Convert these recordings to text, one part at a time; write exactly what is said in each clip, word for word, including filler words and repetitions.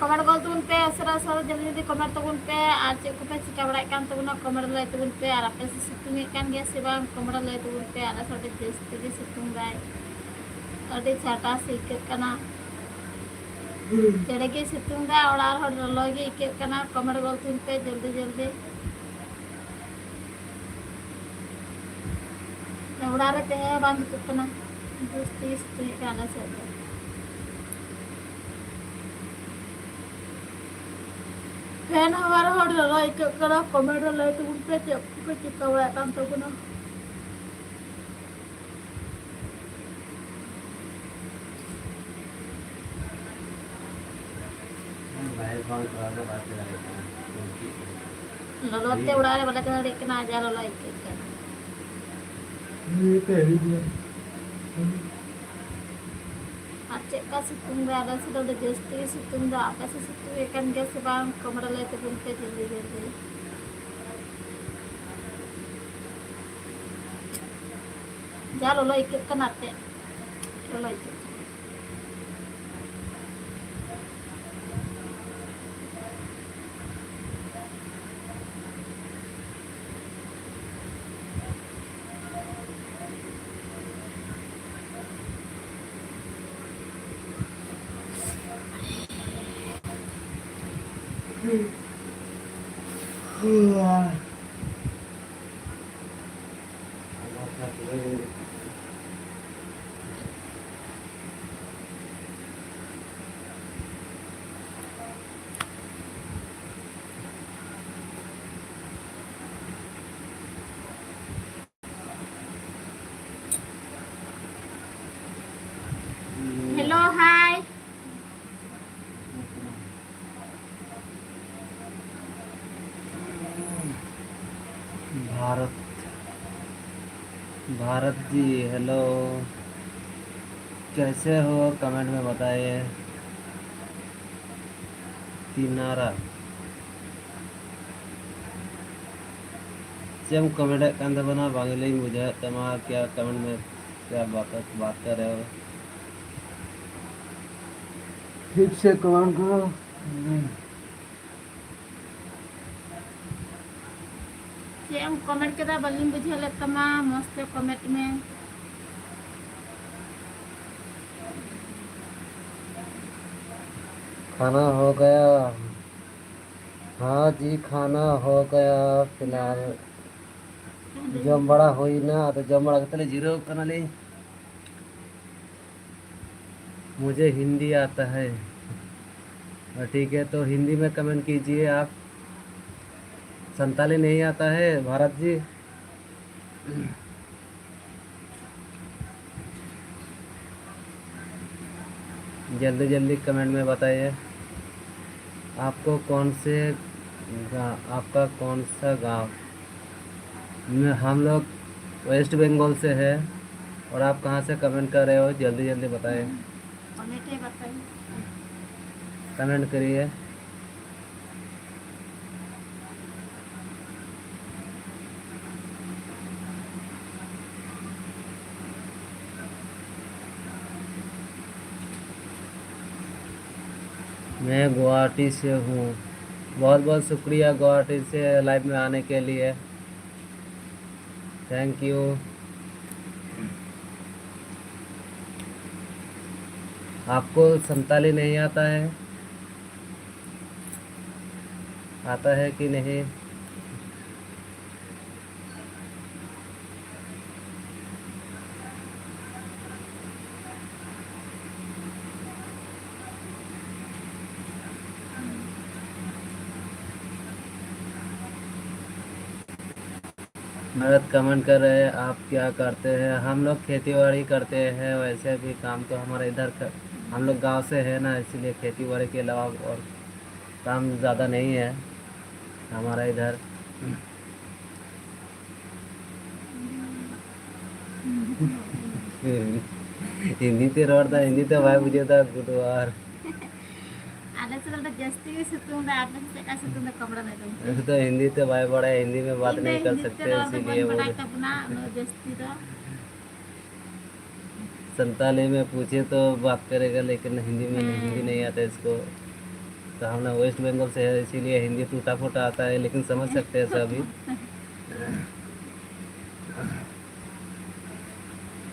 Comment ᱜᱚᱞ ᱛᱟᱵᱚᱱ ᱯᱮ, ᱩᱥᱟᱹᱨᱟ ᱩᱥᱟᱹᱨᱟ ᱡᱚᱞᱫᱤ ᱡᱚᱞᱫᱤ ᱠᱚᱢᱮᱱᱴ ᱛᱟᱵᱚᱱ ᱯᱮ᱾ ᱟᱨ ᱪᱮᱫ ᱠᱚᱯᱮ ᱪᱤᱠᱟ ᱵᱟᱲᱟᱭᱮᱫ ᱠᱟᱱ ᱛᱟᱵᱚᱱᱟ, ᱠᱚᱢᱮᱱᱴ ᱞᱟᱹᱭ ᱛᱟᱵᱚᱱ ᱯᱮ᱾ ᱟᱨ ᱟᱯᱮ ᱥᱮᱫ ᱥᱤᱛᱩᱝ ᱮᱫ ᱠᱟᱱ ᱜᱮᱭᱟ ᱥᱮ ᱵᱟᱝ, ᱠᱚᱢᱮᱱᱴ ᱞᱟᱹᱭ ᱛᱟᱵᱚᱱ ᱯᱮ᱾ ᱟᱞᱮ ᱥᱮᱫ ᱟᱹᱰᱤ ᱡᱟᱹᱥᱛᱤ ᱜᱮ ᱥᱤᱛᱩᱝ ᱫᱟᱭ, ᱟᱹᱰᱤ ᱪᱷᱟᱴᱟ ᱥᱮ ᱟᱹᱭᱠᱟᱹᱜ ᱠᱟᱱᱟ᱾ ᱪᱮᱲᱮ ᱜᱮ ᱥᱤᱛᱩᱝ ᱫᱟ, ᱚᱲᱟᱜ ᱨᱮᱦᱚᱸ ᱞᱚᱞᱚ ᱜᱮ ᱟᱹᱭᱠᱟᱹᱜ ᱠᱟᱱᱟ᱾ ᱠᱚᱢᱮᱱᱴ ᱜᱚᱞ ᱛᱟᱵᱚᱱ ᱯᱮ ᱡᱚᱞᱫᱤ ᱡᱚᱞᱫᱤ᱾ ᱚᱲᱟᱜ ᱨᱮ ᱛᱟᱦᱮᱸ ᱦᱚᱸ ᱵᱟᱝ ᱡᱩᱛᱩᱜ ᱠᱟᱱᱟ, ᱡᱟᱹᱥᱛᱤ ᱥᱤᱛᱩᱝ ᱮᱫ ᱠᱟᱱᱟ ᱟᱞᱮ ᱥᱮᱫ ᱫᱚ᱾ ᱯᱷᱮᱱ ᱦᱟᱣᱟ ᱨᱮᱦᱚᱸ ᱟᱹᱰᱤ ᱞᱚᱞᱚ ᱟᱹᱭᱠᱟᱹᱜ ᱠᱟᱱᱟ᱾ ᱠᱚᱢᱮᱱᱴ ᱨᱮ ᱞᱟᱹᱭ ᱛᱟᱵᱚᱱ ᱯᱮ ᱪᱮᱫ ᱠᱚᱯᱮ ᱪᱤᱠᱟᱹ ᱵᱟᱲᱟᱭᱮᱫ ᱠᱟᱱ ᱛᱟᱵᱚᱱᱟ᱾ ᱵᱟᱭᱨᱮ ᱠᱷᱚᱱ ᱛᱷᱚᱲᱟ ᱥᱟ ᱵᱟᱭᱨᱮ ᱪᱟᱞᱟᱣ ᱦᱩᱭᱩᱜ ᱠᱟᱱᱟ᱾ ᱞᱚᱞᱚ ᱛᱮ ᱚᱲᱟᱜ ᱨᱮ ᱵᱟᱞᱮ ᱛᱟᱦᱮᱸ ᱫᱟᱲᱮᱭᱟᱜ ᱠᱟᱱᱟ, ᱡᱟ ᱞᱚᱞᱚ ᱟᱹᱭᱠᱟᱹᱜ ᱠᱟᱱᱟ᱾ ᱱᱤᱭᱟᱹ ᱛᱮ ᱦᱤᱡᱩᱜ ᱢᱮ᱾ ᱟᱨ ᱪᱮᱫ ᱞᱮᱠᱟ ᱥᱤᱛᱩᱝ ᱫᱟ, ᱟᱞᱮ ᱥᱮᱫ ᱫᱚ ᱟᱹᱰᱤ ᱡᱟᱹᱥᱛᱤ ᱜᱮ ᱥᱤᱛᱩᱝ ᱫᱟ᱾ ᱟᱯᱮ ᱥᱮᱫ ᱥᱤᱛᱩᱝ ᱮᱫ ᱠᱟᱱ ᱜᱮᱭᱟ ᱥᱮ ᱵᱟᱝ? ᱠᱚᱢᱮᱱᱴ ᱨᱮ ᱞᱟᱹᱭ ᱛᱟᱵᱚᱱ ᱯᱮ ᱡᱚᱞᱫᱤ ᱡᱚᱞᱫᱤ᱾ ᱡᱟ ᱞᱚᱞᱚ ᱟᱹᱭᱠᱟᱹᱜ ᱠᱟᱱᱟ ᱟᱨ ᱪᱮᱫ, ᱞᱚᱞᱚ ᱟᱹᱭᱠᱟᱹᱜ ᱠᱟᱱᱟ᱾ Hello, hi. भारत, भारत जी, हेलो, कैसे हो? कमेंट में बताइए। तिनारा, ᱪᱮᱫ ᱮᱢ ᱠᱚᱢᱮᱱᱴ ᱮᱫ ᱠᱟᱱ ᱛᱟᱵᱚᱱᱟ? ᱵᱟᱝ ᱞᱤᱧ ᱵᱩᱡᱷᱟᱹᱣᱮᱫ ᱛᱟᱢᱟ, क्या कमेंट में क्या बात, बात कर रहे हो? ठीक से कमेंट करो। ᱪᱮᱫ ᱮᱢ comment ᱠᱮᱫᱟ? ᱵᱟᱹᱞᱤᱧ ᱵᱩᱡᱷᱟᱹᱣ ᱞᱮᱫ ᱛᱟᱢᱟ, ᱢᱚᱡᱽ ᱛᱮ comment ᱢᱮ᱾ खाना हो गया? हाँ जी, खाना हो गया। फिलहाल ᱡᱚᱢ ᱵᱟᱲᱟ ᱦᱩᱭᱱᱟ, ᱟᱫᱚ ᱡᱚᱢ ᱵᱟᱲᱟ ᱠᱟᱛᱮ ᱞᱮ ᱡᱤᱨᱟᱹᱣ ᱠᱟᱱᱟᱞᱤᱧ। मुझे हिंदी आता है। और ठीक है, तो हिंदी में comment कीजिए आप। संताली नहीं आता है, भारत जी? जल्दी जल्दी comment में बताइए, आपको कौन से गा-, आपका कौन सा गांव? मैं, हम लोग वेस्ट बंगाल से है। और आप कहाँ से comment कर रहे हो, जल्दी जल्दी बताएं। Comment में बताइए। Comment करिए। मैं गुवाहाटी से हूँ। बहुत बहुत शुक्रिया गुवाहाटी से लाइव में आने के लिए। Thank you. आपको संताली नहीं आता है? आता है कि नहीं? भरत comment कर रहे हैं, आप क्या करते हैं? हम लोग खेती बाड़ी करते हैं, वैसे भी काम तो हमारे इधर कर, हम लोग गांव से है ना, इसीलिए खेती बाड़ी के अलावा और काम ज़्यादा नहीं है हमारा इधर। हिंदी ते ᱨᱚᱲ ᱫᱟ, ᱦᱤᱱᱫᱤ ᱛᱮ ᱵᱟᱭ ᱵᱩᱡᱷᱟᱹᱣ ᱫᱟ, ᱜᱩᱰᱩ ᱟᱨ ᱟᱞᱮ ᱥᱮᱫ ᱫᱚ ᱡᱟᱹᱥᱛᱤ ᱜᱮ ᱥᱤᱛᱩᱝ ᱫᱟ, ᱟᱯᱮ ᱥᱮᱫ ᱪᱮᱫ ᱞᱮᱠᱟ ᱥᱤᱛᱩᱝ ᱫᱟ, ᱠᱚᱢᱲᱟ ᱢᱮ ᱫᱚ᱾ ᱩᱱᱤ ᱫᱚ ᱦᱤᱱᱫᱤ ᱛᱮ ᱵᱟᱭ ᱵᱟᱲᱟᱭᱟ, ᱦᱤᱱᱫᱤ ᱢᱮ ᱵᱟᱛ ᱤᱧ ᱫᱚ ᱱᱟᱦᱤ ᱠᱟᱨ ᱦᱤᱱᱫᱤ ᱛᱮ ᱥᱟᱠᱛᱮ, ᱨᱚᱲ ᱫᱚ ᱵᱟᱹᱧ ᱤᱥᱤᱞᱤᱭᱮ ᱵᱟᱲᱟᱭ ᱵᱚᱞᱮ᱾ ᱛᱟᱵᱚᱱᱟ ᱩᱱᱟᱹᱜ ᱡᱟᱹᱥᱛᱤ ᱫᱚ᱾ संताली में पूछे तो बात करेगा, लेकिन हिंदी में, ᱦᱮᱸ। हिंदी नहीं आता इसको। हम लोग वेस्ट बंगाल से है, इसीलिए हिंदी टूटा फूटा आता है, लेकिन समझ सकते हैं सभी।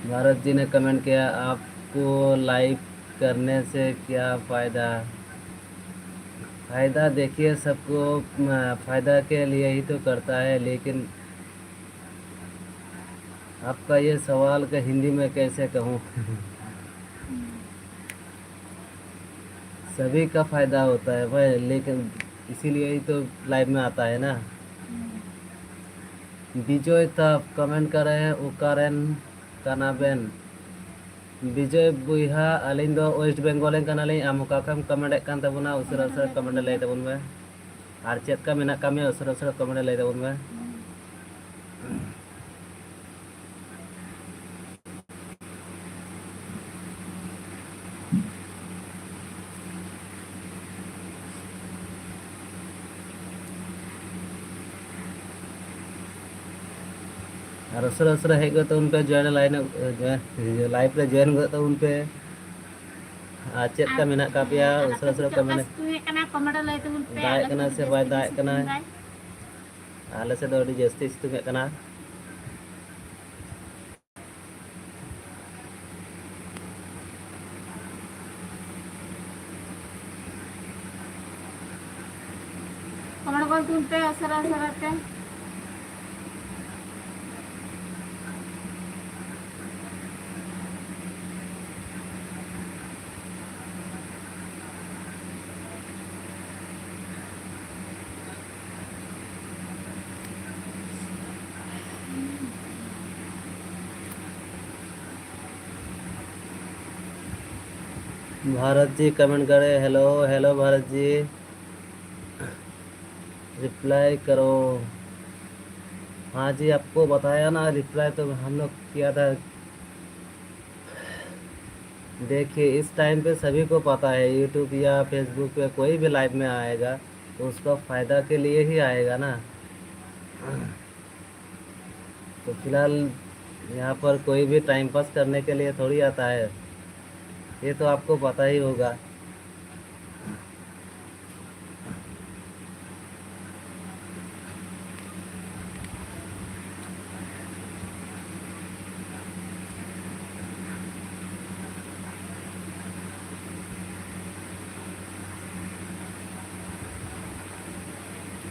भारत जी ने कमेंट किया, आपको लाइव करने से क्या फ़ायदा? फ़ायदा देखिए, सबको अ, फ़ायदा के लिए ही तो करता है, लेकिन आपका ये सवाल का हिंदी में कैसे कहूँ? सभी का फ़ायदा होता है भाई, लेकिन इसीलिए ही तो लाइव में आता है ना। ᱵᱤᱡᱚᱭ ᱛᱟᱯ ᱠᱚᱢᱮᱱᱴ ᱠᱟᱜ ᱨᱮ, ᱚᱠᱟᱨᱮᱱ ᱠᱟᱱᱟᱵᱮᱱ? ᱵᱤᱡᱚᱭ ᱵᱚᱭᱦᱟ, ᱟᱹᱞᱤᱧ ᱫᱚ ᱳᱭᱮᱥᱴ ᱵᱮᱝᱜᱚᱞ ᱨᱮᱱ ᱠᱟᱱᱟᱞᱤᱧ᱾ ᱟᱢ ᱚᱠᱟ ᱠᱷᱚᱱᱮᱢ ᱠᱚᱢᱮᱱᱴ ᱮᱫ ᱠᱟᱱ ᱛᱟᱵᱚᱱᱟ? ᱩᱥᱟᱹᱨᱟ ᱩᱥᱟᱹᱨᱟ ᱠᱚᱢᱮᱱᱴ ᱞᱟᱹᱭ ᱛᱟᱵᱚᱱ ᱢᱮ᱾ ᱟᱨ ᱪᱮᱫ ᱞᱮᱠᱟ ᱢᱮᱱᱟᱜ ᱟᱠᱟᱫ ᱢᱮᱭᱟ? ᱩᱥᱟᱹᱨᱟ ᱩᱥᱟᱹᱨᱟ ᱠᱚᱢᱮᱱᱴ ᱞᱟᱹᱭ ᱛᱟᱵᱚᱱ ᱢᱮ᱾ ᱟᱨ ᱩᱥᱟᱹᱨᱟ ᱩᱥᱟᱹᱨᱟ ᱦᱮᱡ ᱜᱚᱫ ᱛᱟᱵᱚᱱ ᱯᱮ, ᱡᱚᱭᱮᱱ ᱞᱟᱭᱤᱱ, ᱡᱚᱭᱮᱱ, ᱞᱟᱭᱤᱵᱷ ᱨᱮ ᱡᱚᱭᱮᱱ ᱜᱚᱫ ᱛᱟᱵᱚᱱ ᱯᱮ᱾ ᱟᱨ ᱪᱮᱫ ᱞᱮᱠᱟ ᱢᱮᱱᱟᱜ ᱟᱠᱟᱫ ᱯᱮᱭᱟ? ᱩᱥᱟᱹᱨᱟ ᱩᱥᱟᱹᱨᱟ ᱠᱚᱢᱮᱱᱴ᱾ ᱥᱤᱛᱩᱝ ᱮᱫ ᱠᱟᱱᱟ, ᱠᱚᱢᱮᱱᱴ ᱨᱮ ᱞᱟᱹᱭ ᱛᱟᱵᱚᱱ ᱯᱮ᱾ ᱫᱟᱜ ᱮᱫ ᱠᱟᱱᱟ ᱥᱮ ᱵᱟᱭ ᱫᱟᱜ ᱮᱫ ᱠᱟᱱᱟ? ᱟᱞᱮ ᱥᱮᱫ ᱫᱚ ᱟᱹᱰᱤ ᱡᱟᱹᱥᱛᱤ ᱥᱤᱛᱩᱝ ᱮᱫ ᱠᱟᱱᱟ᱾ ᱠᱚᱢᱮᱱᱴ ᱜᱚᱫ ᱛᱟᱵᱚᱱ ᱯᱮ ᱩᱥᱟᱹᱨᱟ ᱩᱥᱟᱹᱨᱟ ᱛᱮ᱾ भारत जी कमेंट करे, हेलो, हेलो भारत जी, रिप्लाई करो। हाँ जी, आपको बताया ना, रिप्लाई तो हम लोग किया था। देखिए, इस टाइम पे सभी को पता है, यूट्यूब या फेसबुक पे कोई भी लाइव में आएगा, तो उसका फ़ायदा के लिए ही आएगा ना। तो फिलहाल यहाँ पर कोई भी टाइम पास करने के लिए थोड़ी आता है, ये तो आपको पता ही होगा।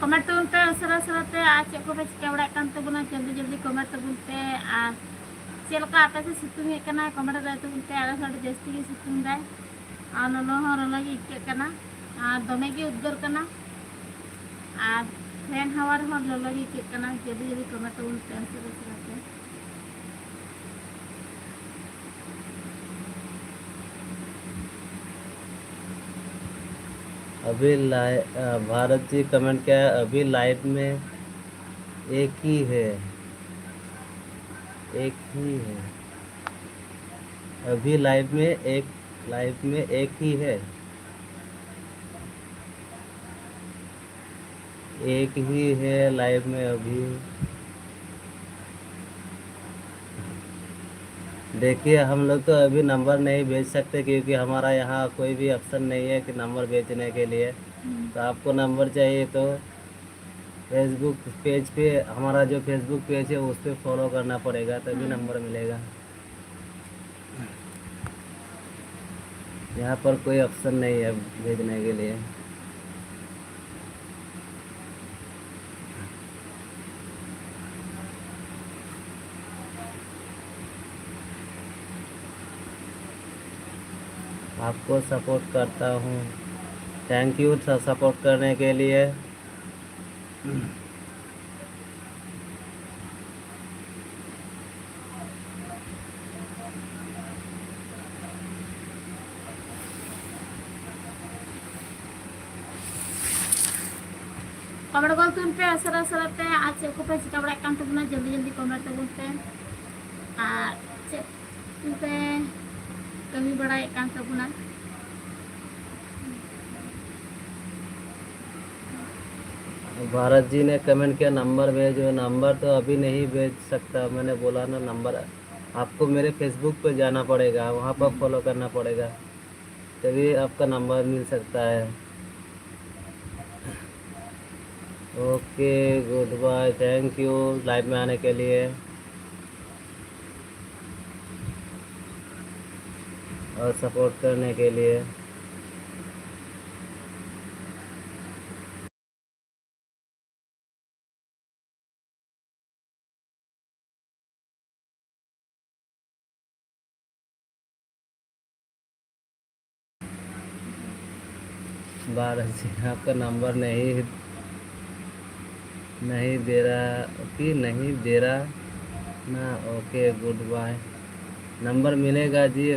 ᱠᱚᱢᱮᱱᱴ ᱛᱟᱵᱚᱱ ᱯᱮ ᱩᱥᱟᱹᱨᱟ ᱩᱥᱟᱹᱨᱟ ᱛᱮ, ᱟᱨ ᱪᱮᱫ ᱠᱚᱯᱮ ᱪᱤᱠᱟᱹ ᱵᱟᱲᱟᱭᱮᱫ ᱠᱟᱱ ᱛᱟᱵᱚᱱᱟ, ᱡᱚᱞᱫᱤ ᱡᱚᱞᱫᱤ ᱠᱚᱢᱮᱱᱴ ᱛᱟᱵᱚᱱ ᱯᱮ᱾ ᱟᱨ ᱪᱮᱫ ᱞᱮᱠᱟ ᱟᱯᱮ ᱥᱮᱫ ᱥᱤᱛᱩᱝ ᱮᱫ ᱠᱟᱱᱟ, ᱠᱚᱢᱮᱱᱴ ᱨᱮ ᱞᱟᱹᱭ ᱛᱟᱵᱚᱱ ᱯᱮ᱾ ᱟᱞᱮ ᱥᱮᱫ ᱟᱹᱰᱤ ᱡᱟᱹᱥᱛᱤ ᱜᱮ ᱥᱤᱛᱩᱝ ᱫᱟᱭ, ᱟᱨ ᱞᱚᱞᱚ ᱦᱚᱸ ᱞᱚᱞᱚ ᱜᱮ ᱟᱹᱭᱠᱟᱹᱜ ᱠᱟᱱᱟ, ᱟᱨ ᱫᱚᱢᱮ ᱜᱮ ᱩᱫᱽᱜᱟᱹᱨ ᱠᱟᱱᱟ, ᱟᱨ ᱯᱷᱮᱱ ᱦᱟᱣᱟ ᱨᱮᱦᱚᱸ ᱞᱚᱞᱚ ᱜᱮ ᱟᱹᱭᱠᱟᱹᱜ ᱠᱟᱱᱟ᱾ ᱡᱚᱞᱫᱤ ᱡᱚᱞᱫᱤ ᱠᱚᱢᱮᱱᱴ ᱛᱟᱵᱚᱱ ᱯᱮ ᱩᱥᱟᱹᱨᱟ ᱩᱥᱟᱹᱨᱟ ᱛᱮ᱾ अभी लाइ-, अ, भारत जी कमेंट किया है, अभी लाइव में एक ही है, एक ही है, अभी लाइव में एक, लाइव में एक ही है, एक ही है लाइव में अभी। देखिए, हम लोग तो अभी नंबर नहीं भेज सकते, क्योंकि हमारा यहाँ कोई भी ऑप्शन नहीं है कि नंबर भेजने के लिए। हम्म। तो आपको नंबर चाहिए तो फेसबुक पेज पे, हमारा जो फेसबुक पेज है, उस पे फॉलो करना पड़ेगा, तभी हम्म। नंबर मिलेगा। यहाँ पर कोई ऑप्शन नहीं है भेजने के लिए। आपको सपोर्ट करता हूँ। थैंक यू सपोर्ट करने के लिए। ᱠᱚᱢᱮᱱᱴ ᱜᱚᱞ ᱛᱟᱵᱚᱱ ᱯᱮ ᱩᱥᱟᱹᱨᱟ ᱩᱥᱟᱹᱨᱟ ᱛᱮ, ᱟᱨ ᱪᱮᱫ ᱠᱚᱯᱮ ᱪᱤᱠᱟ ᱵᱟᱲᱟᱭᱮᱫ ᱠᱟᱱ ᱛᱟᱵᱚᱱᱟ, ᱡᱚᱞᱫᱤ ᱡᱚᱞᱫᱤ ᱠᱚᱢᱮᱱᱴ ᱛᱟᱵᱚᱱ ᱯᱮ᱾ ᱟᱨ ᱪᱮᱫ ᱠᱚᱯᱮ ᱠᱟᱹᱢᱤ ᱵᱟᱲᱟᱭᱮᱫ ᱠᱟᱱ ᱛᱟᱵᱚᱱᱟ? भारत जी ने कमेंट किया, नंबर भेजो। नंबर तो अभी नहीं भेज सकता, मैंने बोला ना, नंबर आपको मेरे फेसबुक पे जाना पड़ेगा, वहाँ पर हम्म। फॉलो करना पड़ेगा, तभी आपका नंबर मिल सकता है। Okay, goodbye, thank you live में आने के लिए और सपोर्ट करने के लिए। बार जी, आपका नंबर नहीं, नहीं दे रहा कि नहीं दे रहा ना। Okay, good bye. नंबर मिलेगा जी,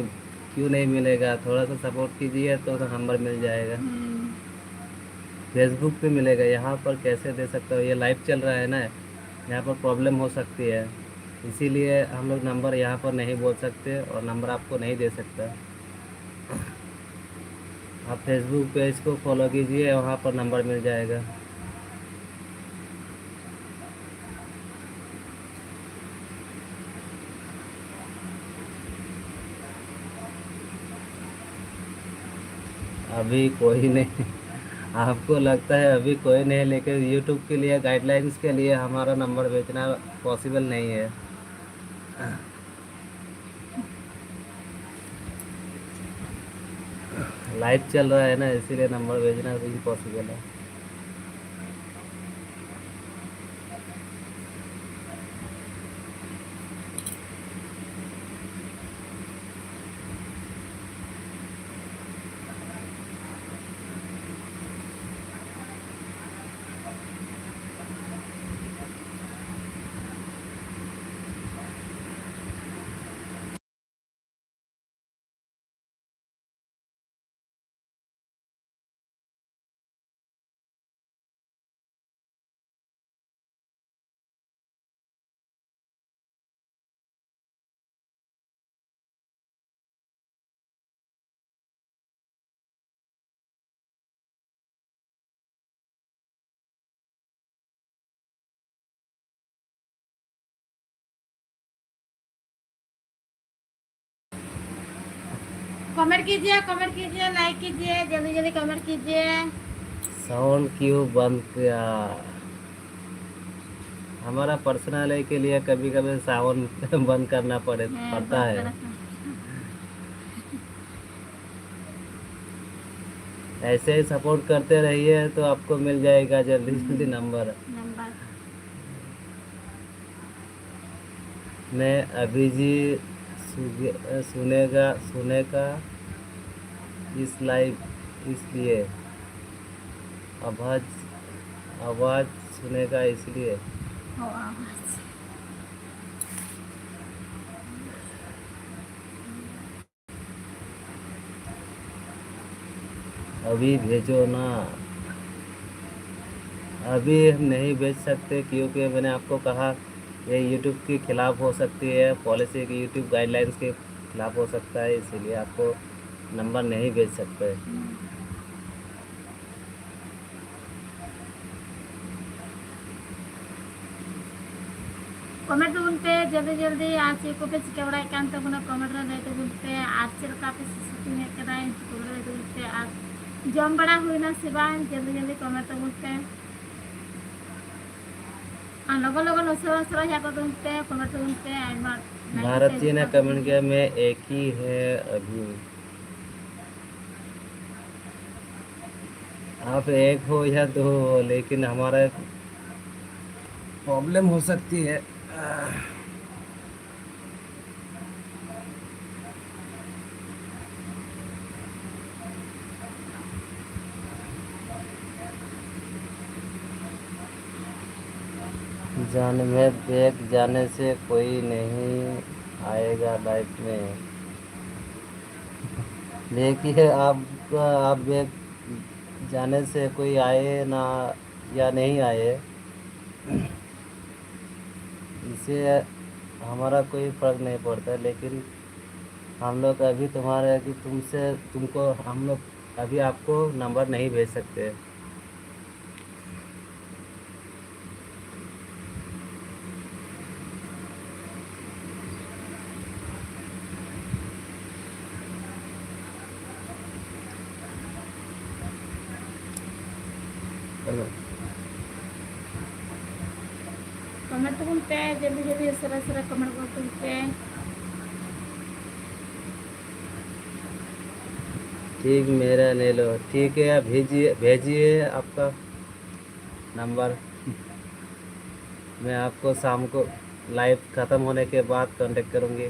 क्यों नहीं मिलेगा? थोड़ा सा सपोर्ट कीजिए तो, तो नंबर मिल जाएगा। हम्म। फेसबुक पे मिलेगा। यहाँ पर कैसे दे सकते हो, ये लाइव चल रहा है ना, यहाँ पर प्रॉब्लम हो सकती है, इसीलिए हम लोग नंबर यहाँ पर नहीं बोल सकते और नंबर आपको नहीं दे सकता। आप फेसबुक पेज को फॉलो कीजिए, वहाँ पर नंबर मिल जाएगा। अभी कोई नहीं। आपको लगता है अभी कोई नहीं, लेकिन यूट्यूब के लिए, गाइडलाइंस के लिए हमारा नंबर भेजना पॉसिबल नहीं है। लाइव चल रहा है ना, इसीलिए नंबर भेजना इम्पॉसिबल है। कमेंट कीजिए, कमेंट कीजिए, लाइक कीजिए, जल्दी जल्दी कमेंट कीजिए। साउंड क्यों बंद किया? हमारा पर्सनल है के लिए कभी कभी साउंड बंद करना पड़े, पड़ता है। ऐसे ही सपोर्ट करते रहिए तो आपको मिल जाएगा जल्दी जल्दी नंबर। नंबर। मैं अभी जी सुगे- सुनेगा, सुनेगा इस लाइव, इसलिए आवाज, आवाज सुनेगा इसलिए। हो, आवाज। अभी भेजो ना। अभी हम नहीं भेज सकते, क्योंकि मैंने आपको कहा ये यूट्यूब के खिलाफ हो सकती है, पॉलिसी की, यूट्यूब गाइडलाइंस के खिलाफ हो सकता है, इसीलिए आपको नंबर नहीं भेज सकते। ᱠᱚᱢᱮᱱᱴ ᱛᱟᱵᱚᱱ ᱯᱮ ᱡᱚᱞᱫᱤ ᱡᱚᱞᱫᱤ, ᱟᱨ ᱪᱮᱫ ᱠᱚᱯᱮ ᱪᱤᱠᱟᱹ ᱵᱟᱲᱟᱭᱮᱫ ᱠᱟᱱ ᱛᱟᱵᱚᱱᱟ, ᱠᱚᱢᱮᱱᱴ ᱨᱮ ᱞᱟᱹᱭ ᱛᱟᱵᱚᱱ ᱯᱮ᱾ ᱟᱨ ᱪᱮᱫ ᱞᱮᱠᱟ ᱯᱮ ᱥᱤᱛᱩᱝ ᱮᱫ ᱠᱟᱱᱟ, ᱠᱚᱢᱮᱱᱴ ᱨᱮ ᱞᱟᱹᱭ ᱛᱟᱵᱚᱱ ᱯᱮ᱾ ᱟᱨ ᱡᱚᱢ ᱵᱟᱲᱟ ᱦᱩᱭᱱᱟ ᱥᱮ ᱵᱟᱝ, ᱡᱚᱞᱫᱤ ᱡᱚᱞᱫᱤ ᱠᱚᱢᱮᱱᱴ ᱛᱟᱵᱚᱱ ᱯᱮ᱾ ᱟᱨ ᱞᱚᱜᱚᱱ ᱞᱚᱜᱚᱱ ᱩᱥᱟᱹᱨᱟ ᱩᱥᱟᱹᱨᱟ ᱡᱟᱦᱟᱸ ᱠᱚ ᱛᱟᱵᱚᱱ ᱯᱮ, ᱠᱚᱢᱮᱱᱴ ᱛᱟᱵᱚᱱ ᱯᱮ᱾ ᱟᱭᱢᱟ भारत जी ने कमेंट किया, मैं एक ही है अभी। आप एक हो या दो हो, लेकिन हमारा प्रॉब्लम हो सकती है। जान में बैग जाने से कोई नहीं आएगा लाइफ में। देखिए, आप, आप बैग जाने से कोई आए ना या नहीं आए, इससे हमारा कोई फ़र्क नहीं पड़ता, लेकिन हम लोग अभी तुम्हारे, कि तुमसे, तुमको हम लोग अभी आपको नंबर नहीं भेज सकते। ᱠᱚᱢᱮᱱᱴ ᱛᱟᱵᱚᱱ ᱯᱮ, ᱡᱚᱞᱫᱤ ᱡᱚᱞᱫᱤ ᱩᱥᱟᱹᱨᱟ ᱩᱥᱟᱹᱨᱟ ᱠᱚᱢᱮᱱᱴ ᱜᱚᱫ ᱛᱟᱵᱚᱱ ᱯᱮ᱾ ठीक, मेरा ले लो। ठीक है, आप भेजिए, भेजिए आपका नंबर। मैं आपको शाम को लाइव ख़त्म होने के बाद कांटेक्ट करूँगी।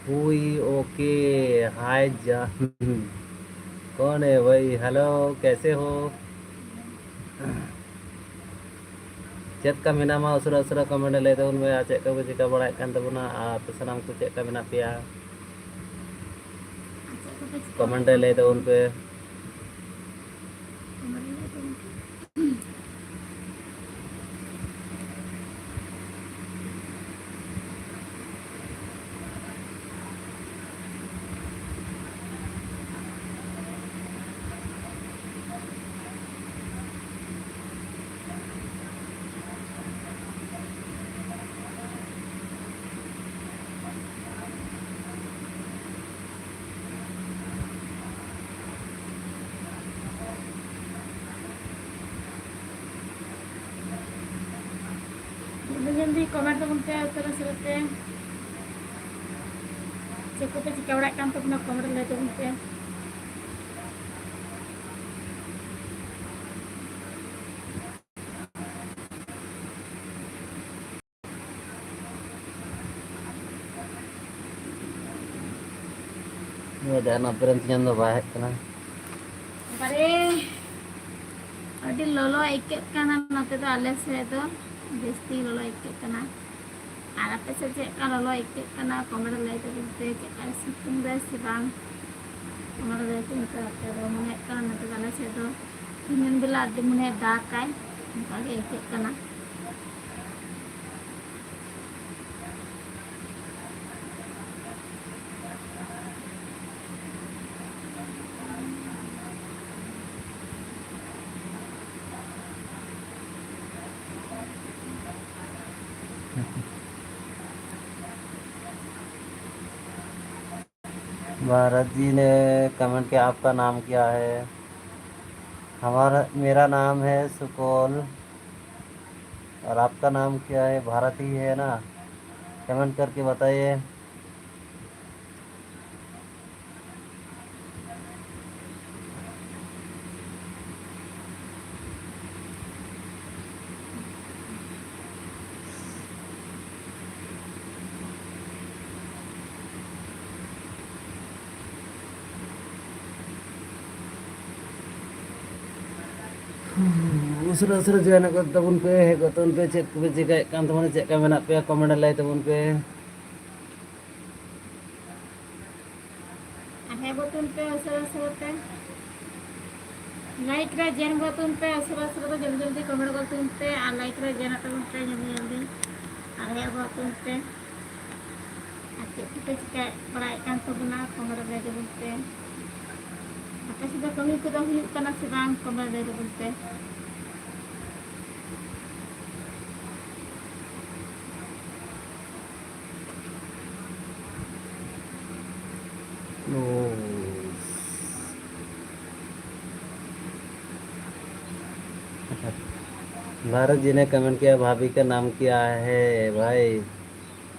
हुई ओके, हाय जान। कौन है भाई? हेलो, कैसे हो? ᱪᱮᱫ ᱞᱮᱠᱟ ᱢᱮᱱᱟᱢᱟ? ᱩᱥᱟᱹᱨᱟ ᱩᱥᱟᱹᱨᱟ ᱠᱚᱢᱮᱱᱴ ᱨᱮ ᱞᱟᱹᱭ ᱛᱟᱵᱚᱱ ᱯᱮ, ᱟᱨ ᱪᱮᱫ ᱠᱚᱯᱮ ᱪᱤᱠᱟᱹ ᱵᱟᱲᱟᱭᱮᱫ ᱠᱟᱱ ᱛᱟᱵᱚᱱᱟ, ᱟᱨ ᱟᱯᱮ ᱥᱟᱱᱟᱢ ᱠᱚ ᱪᱮᱫ ᱞᱮᱠᱟ ᱢᱮᱱᱟᱜ ᱯᱮᱭᱟ? ᱠᱚᱢᱮᱱᱴ ᱨᱮ ᱞᱟᱹᱭ ᱛᱟᱵᱚᱱ ᱯᱮ᱾ ᱡᱚᱞᱫᱤ ᱡᱚᱞᱫᱤ ᱠᱚᱢᱮᱱᱴ ᱛᱟᱵᱚᱱ ᱯᱮ ᱩᱥᱟᱹᱨᱟ ᱩᱥᱟᱹᱨᱟ ᱛᱮ᱾ ᱪᱮᱫ ᱠᱚᱯᱮ ᱪᱤᱠᱟᱹ ᱵᱟᱲᱟᱭᱮᱫ ᱠᱟᱱ ᱛᱟᱵᱚᱱᱟ, ᱠᱚᱢᱮᱱᱴ ᱨᱮ ᱞᱟᱹᱭ ᱛᱟᱵᱚᱱ ᱯᱮ᱾ ᱱᱚᱣᱟ ᱡᱟᱦᱟᱱᱟᱜ ᱯᱮᱨᱮᱱ ᱛᱤᱧᱟᱹᱝ ᱫᱚ ᱵᱟᱭ ᱦᱮᱡ ᱠᱟᱱᱟ᱾ ᱵᱟᱨᱮ, ᱟᱹᱰᱤ ᱞᱚᱞᱚ ᱟᱹᱭᱠᱟᱹᱜ ᱠᱟᱱᱟ ᱱᱚᱛᱮ ᱫᱚ, ᱟᱞᱮ ᱥᱮᱫ ᱫᱚ ᱡᱟᱹᱥᱛᱤ ᱞᱚᱞᱚ ᱟᱹᱭᱠᱟᱹᱜ ᱠᱟᱱᱟ᱾ ᱟᱨ ᱟᱯᱮ ᱥᱮᱫ ᱪᱮᱫ ᱞᱮᱠᱟ ᱞᱚᱞᱚ ᱟᱹᱭᱠᱟᱹᱜ ᱠᱟᱱᱟ, ᱠᱚᱢᱮᱱᱴ ᱨᱮ ᱞᱟᱹᱭ ᱛᱟᱵᱚᱱ ᱯᱮ, ᱪᱮᱫ ᱞᱮᱠᱟᱭ ᱥᱤᱛᱩᱝ ᱫᱟᱭ ᱥᱮ ᱵᱟᱝ? ᱠᱚᱢᱮᱱᱴ ᱨᱮ ᱞᱟᱹᱭ ᱛᱟᱵᱚᱱ ᱯᱮ᱾ ᱱᱚᱛᱮ ᱫᱚ ᱢᱚᱱᱮ ᱦᱩᱭᱩᱜ ᱠᱟᱱᱟ, ᱱᱚᱛᱮ ᱫᱚ ᱟᱞᱮ ᱥᱮᱫ ᱫᱚ ᱫᱤᱱᱟᱹᱢ ᱵᱮᱞᱟ ᱟᱹᱰᱤ ᱢᱚᱱᱮ ᱫᱟᱜᱟᱭ, ᱚᱱᱠᱟ ᱜᱮ ᱟᱹᱭᱠᱟᱹᱜ ᱠᱟᱱᱟ᱾ भारत जी ने कमेंट किया, आपका नाम क्या है? हमारा, मेरा नाम है सुकोल। और आपका नाम क्या है? भारत ही है ना? कमेंट करके बताइए। ᱩᱥᱟᱹᱨᱟ ᱩᱥᱟᱹᱨᱟ ᱡᱚᱭᱮᱱ ᱜᱚᱫ ᱛᱟᱵᱚᱱ ᱯᱮ, ᱦᱮᱡ ᱜᱚᱫ ᱛᱟᱵᱚᱱ ᱯᱮ᱾ ᱪᱮᱫ ᱠᱚᱯᱮ ᱪᱤᱠᱟᱹᱭᱮᱫ ᱠᱟᱱ ᱛᱟᱵᱚᱱᱟ, ᱪᱮᱫ ᱞᱮᱠᱟ ᱢᱮᱱᱟᱜ ᱯᱮᱭᱟ, ᱠᱚᱢᱮᱱᱴ ᱨᱮ ᱞᱟᱹᱭ ᱛᱟᱵᱚᱱ ᱯᱮ᱾ ᱟᱨ ᱦᱮᱡ ᱜᱚᱫ ᱛᱟᱵᱚᱱ ᱯᱮ ᱩᱥᱟᱹᱨᱟ ᱩᱥᱟᱹᱨᱟ ᱛᱮ᱾ ᱞᱟᱭᱤᱠ ᱨᱮ ᱡᱚᱭᱮᱱ ᱜᱚᱫ ᱛᱟᱵᱚᱱ ᱯᱮ ᱩᱥᱟᱹᱨᱟ ᱩᱥᱟᱹᱨᱟ ᱛᱮ, ᱡᱚᱞᱫᱤ ᱡᱚᱞᱫᱤ ᱠᱚᱢᱮᱱᱴ ᱜᱚᱫ ᱛᱟᱵᱚᱱ ᱯᱮ ᱟᱨ ᱞᱟᱭᱤᱠ ᱨᱮ ᱡᱚᱭᱮᱱ ᱛᱟᱵᱚᱱ ᱯᱮ ᱡᱚᱞᱫᱤ ᱡᱚᱞᱫᱤ᱾ ᱟᱨ ᱦᱮᱡ ᱜᱚᱫ ᱛᱟᱵᱚᱱ ᱯᱮ᱾ ᱟᱨ ᱪᱮᱫ ᱠᱚᱯᱮ ᱪᱤᱠᱟᱹ ᱵᱟᱲᱟᱭᱮᱫ ᱠᱟᱱ ᱛᱟᱵᱚᱱᱟ, ᱠᱚᱢᱮᱱᱴ ᱨᱮ ᱞᱟᱹᱭ ᱛᱟᱵᱚᱱ ᱯᱮ᱾ ᱟᱯᱮ ᱥᱮᱫ ᱫᱚ ᱠᱟᱹᱢᱤ ᱠᱚᱫᱚ ᱦᱩᱭᱩᱜ ᱠᱟᱱᱟ ᱥᱮ ᱵᱟᱝ, ᱠᱚᱢᱮᱱᱴ ᱨᱮ ᱞᱟᱹᱭ ᱛᱟᱵᱚᱱ ᱯᱮ᱾ ओ। भारत जी ने कमेंट किया, भाभी का नाम क्या है भाई?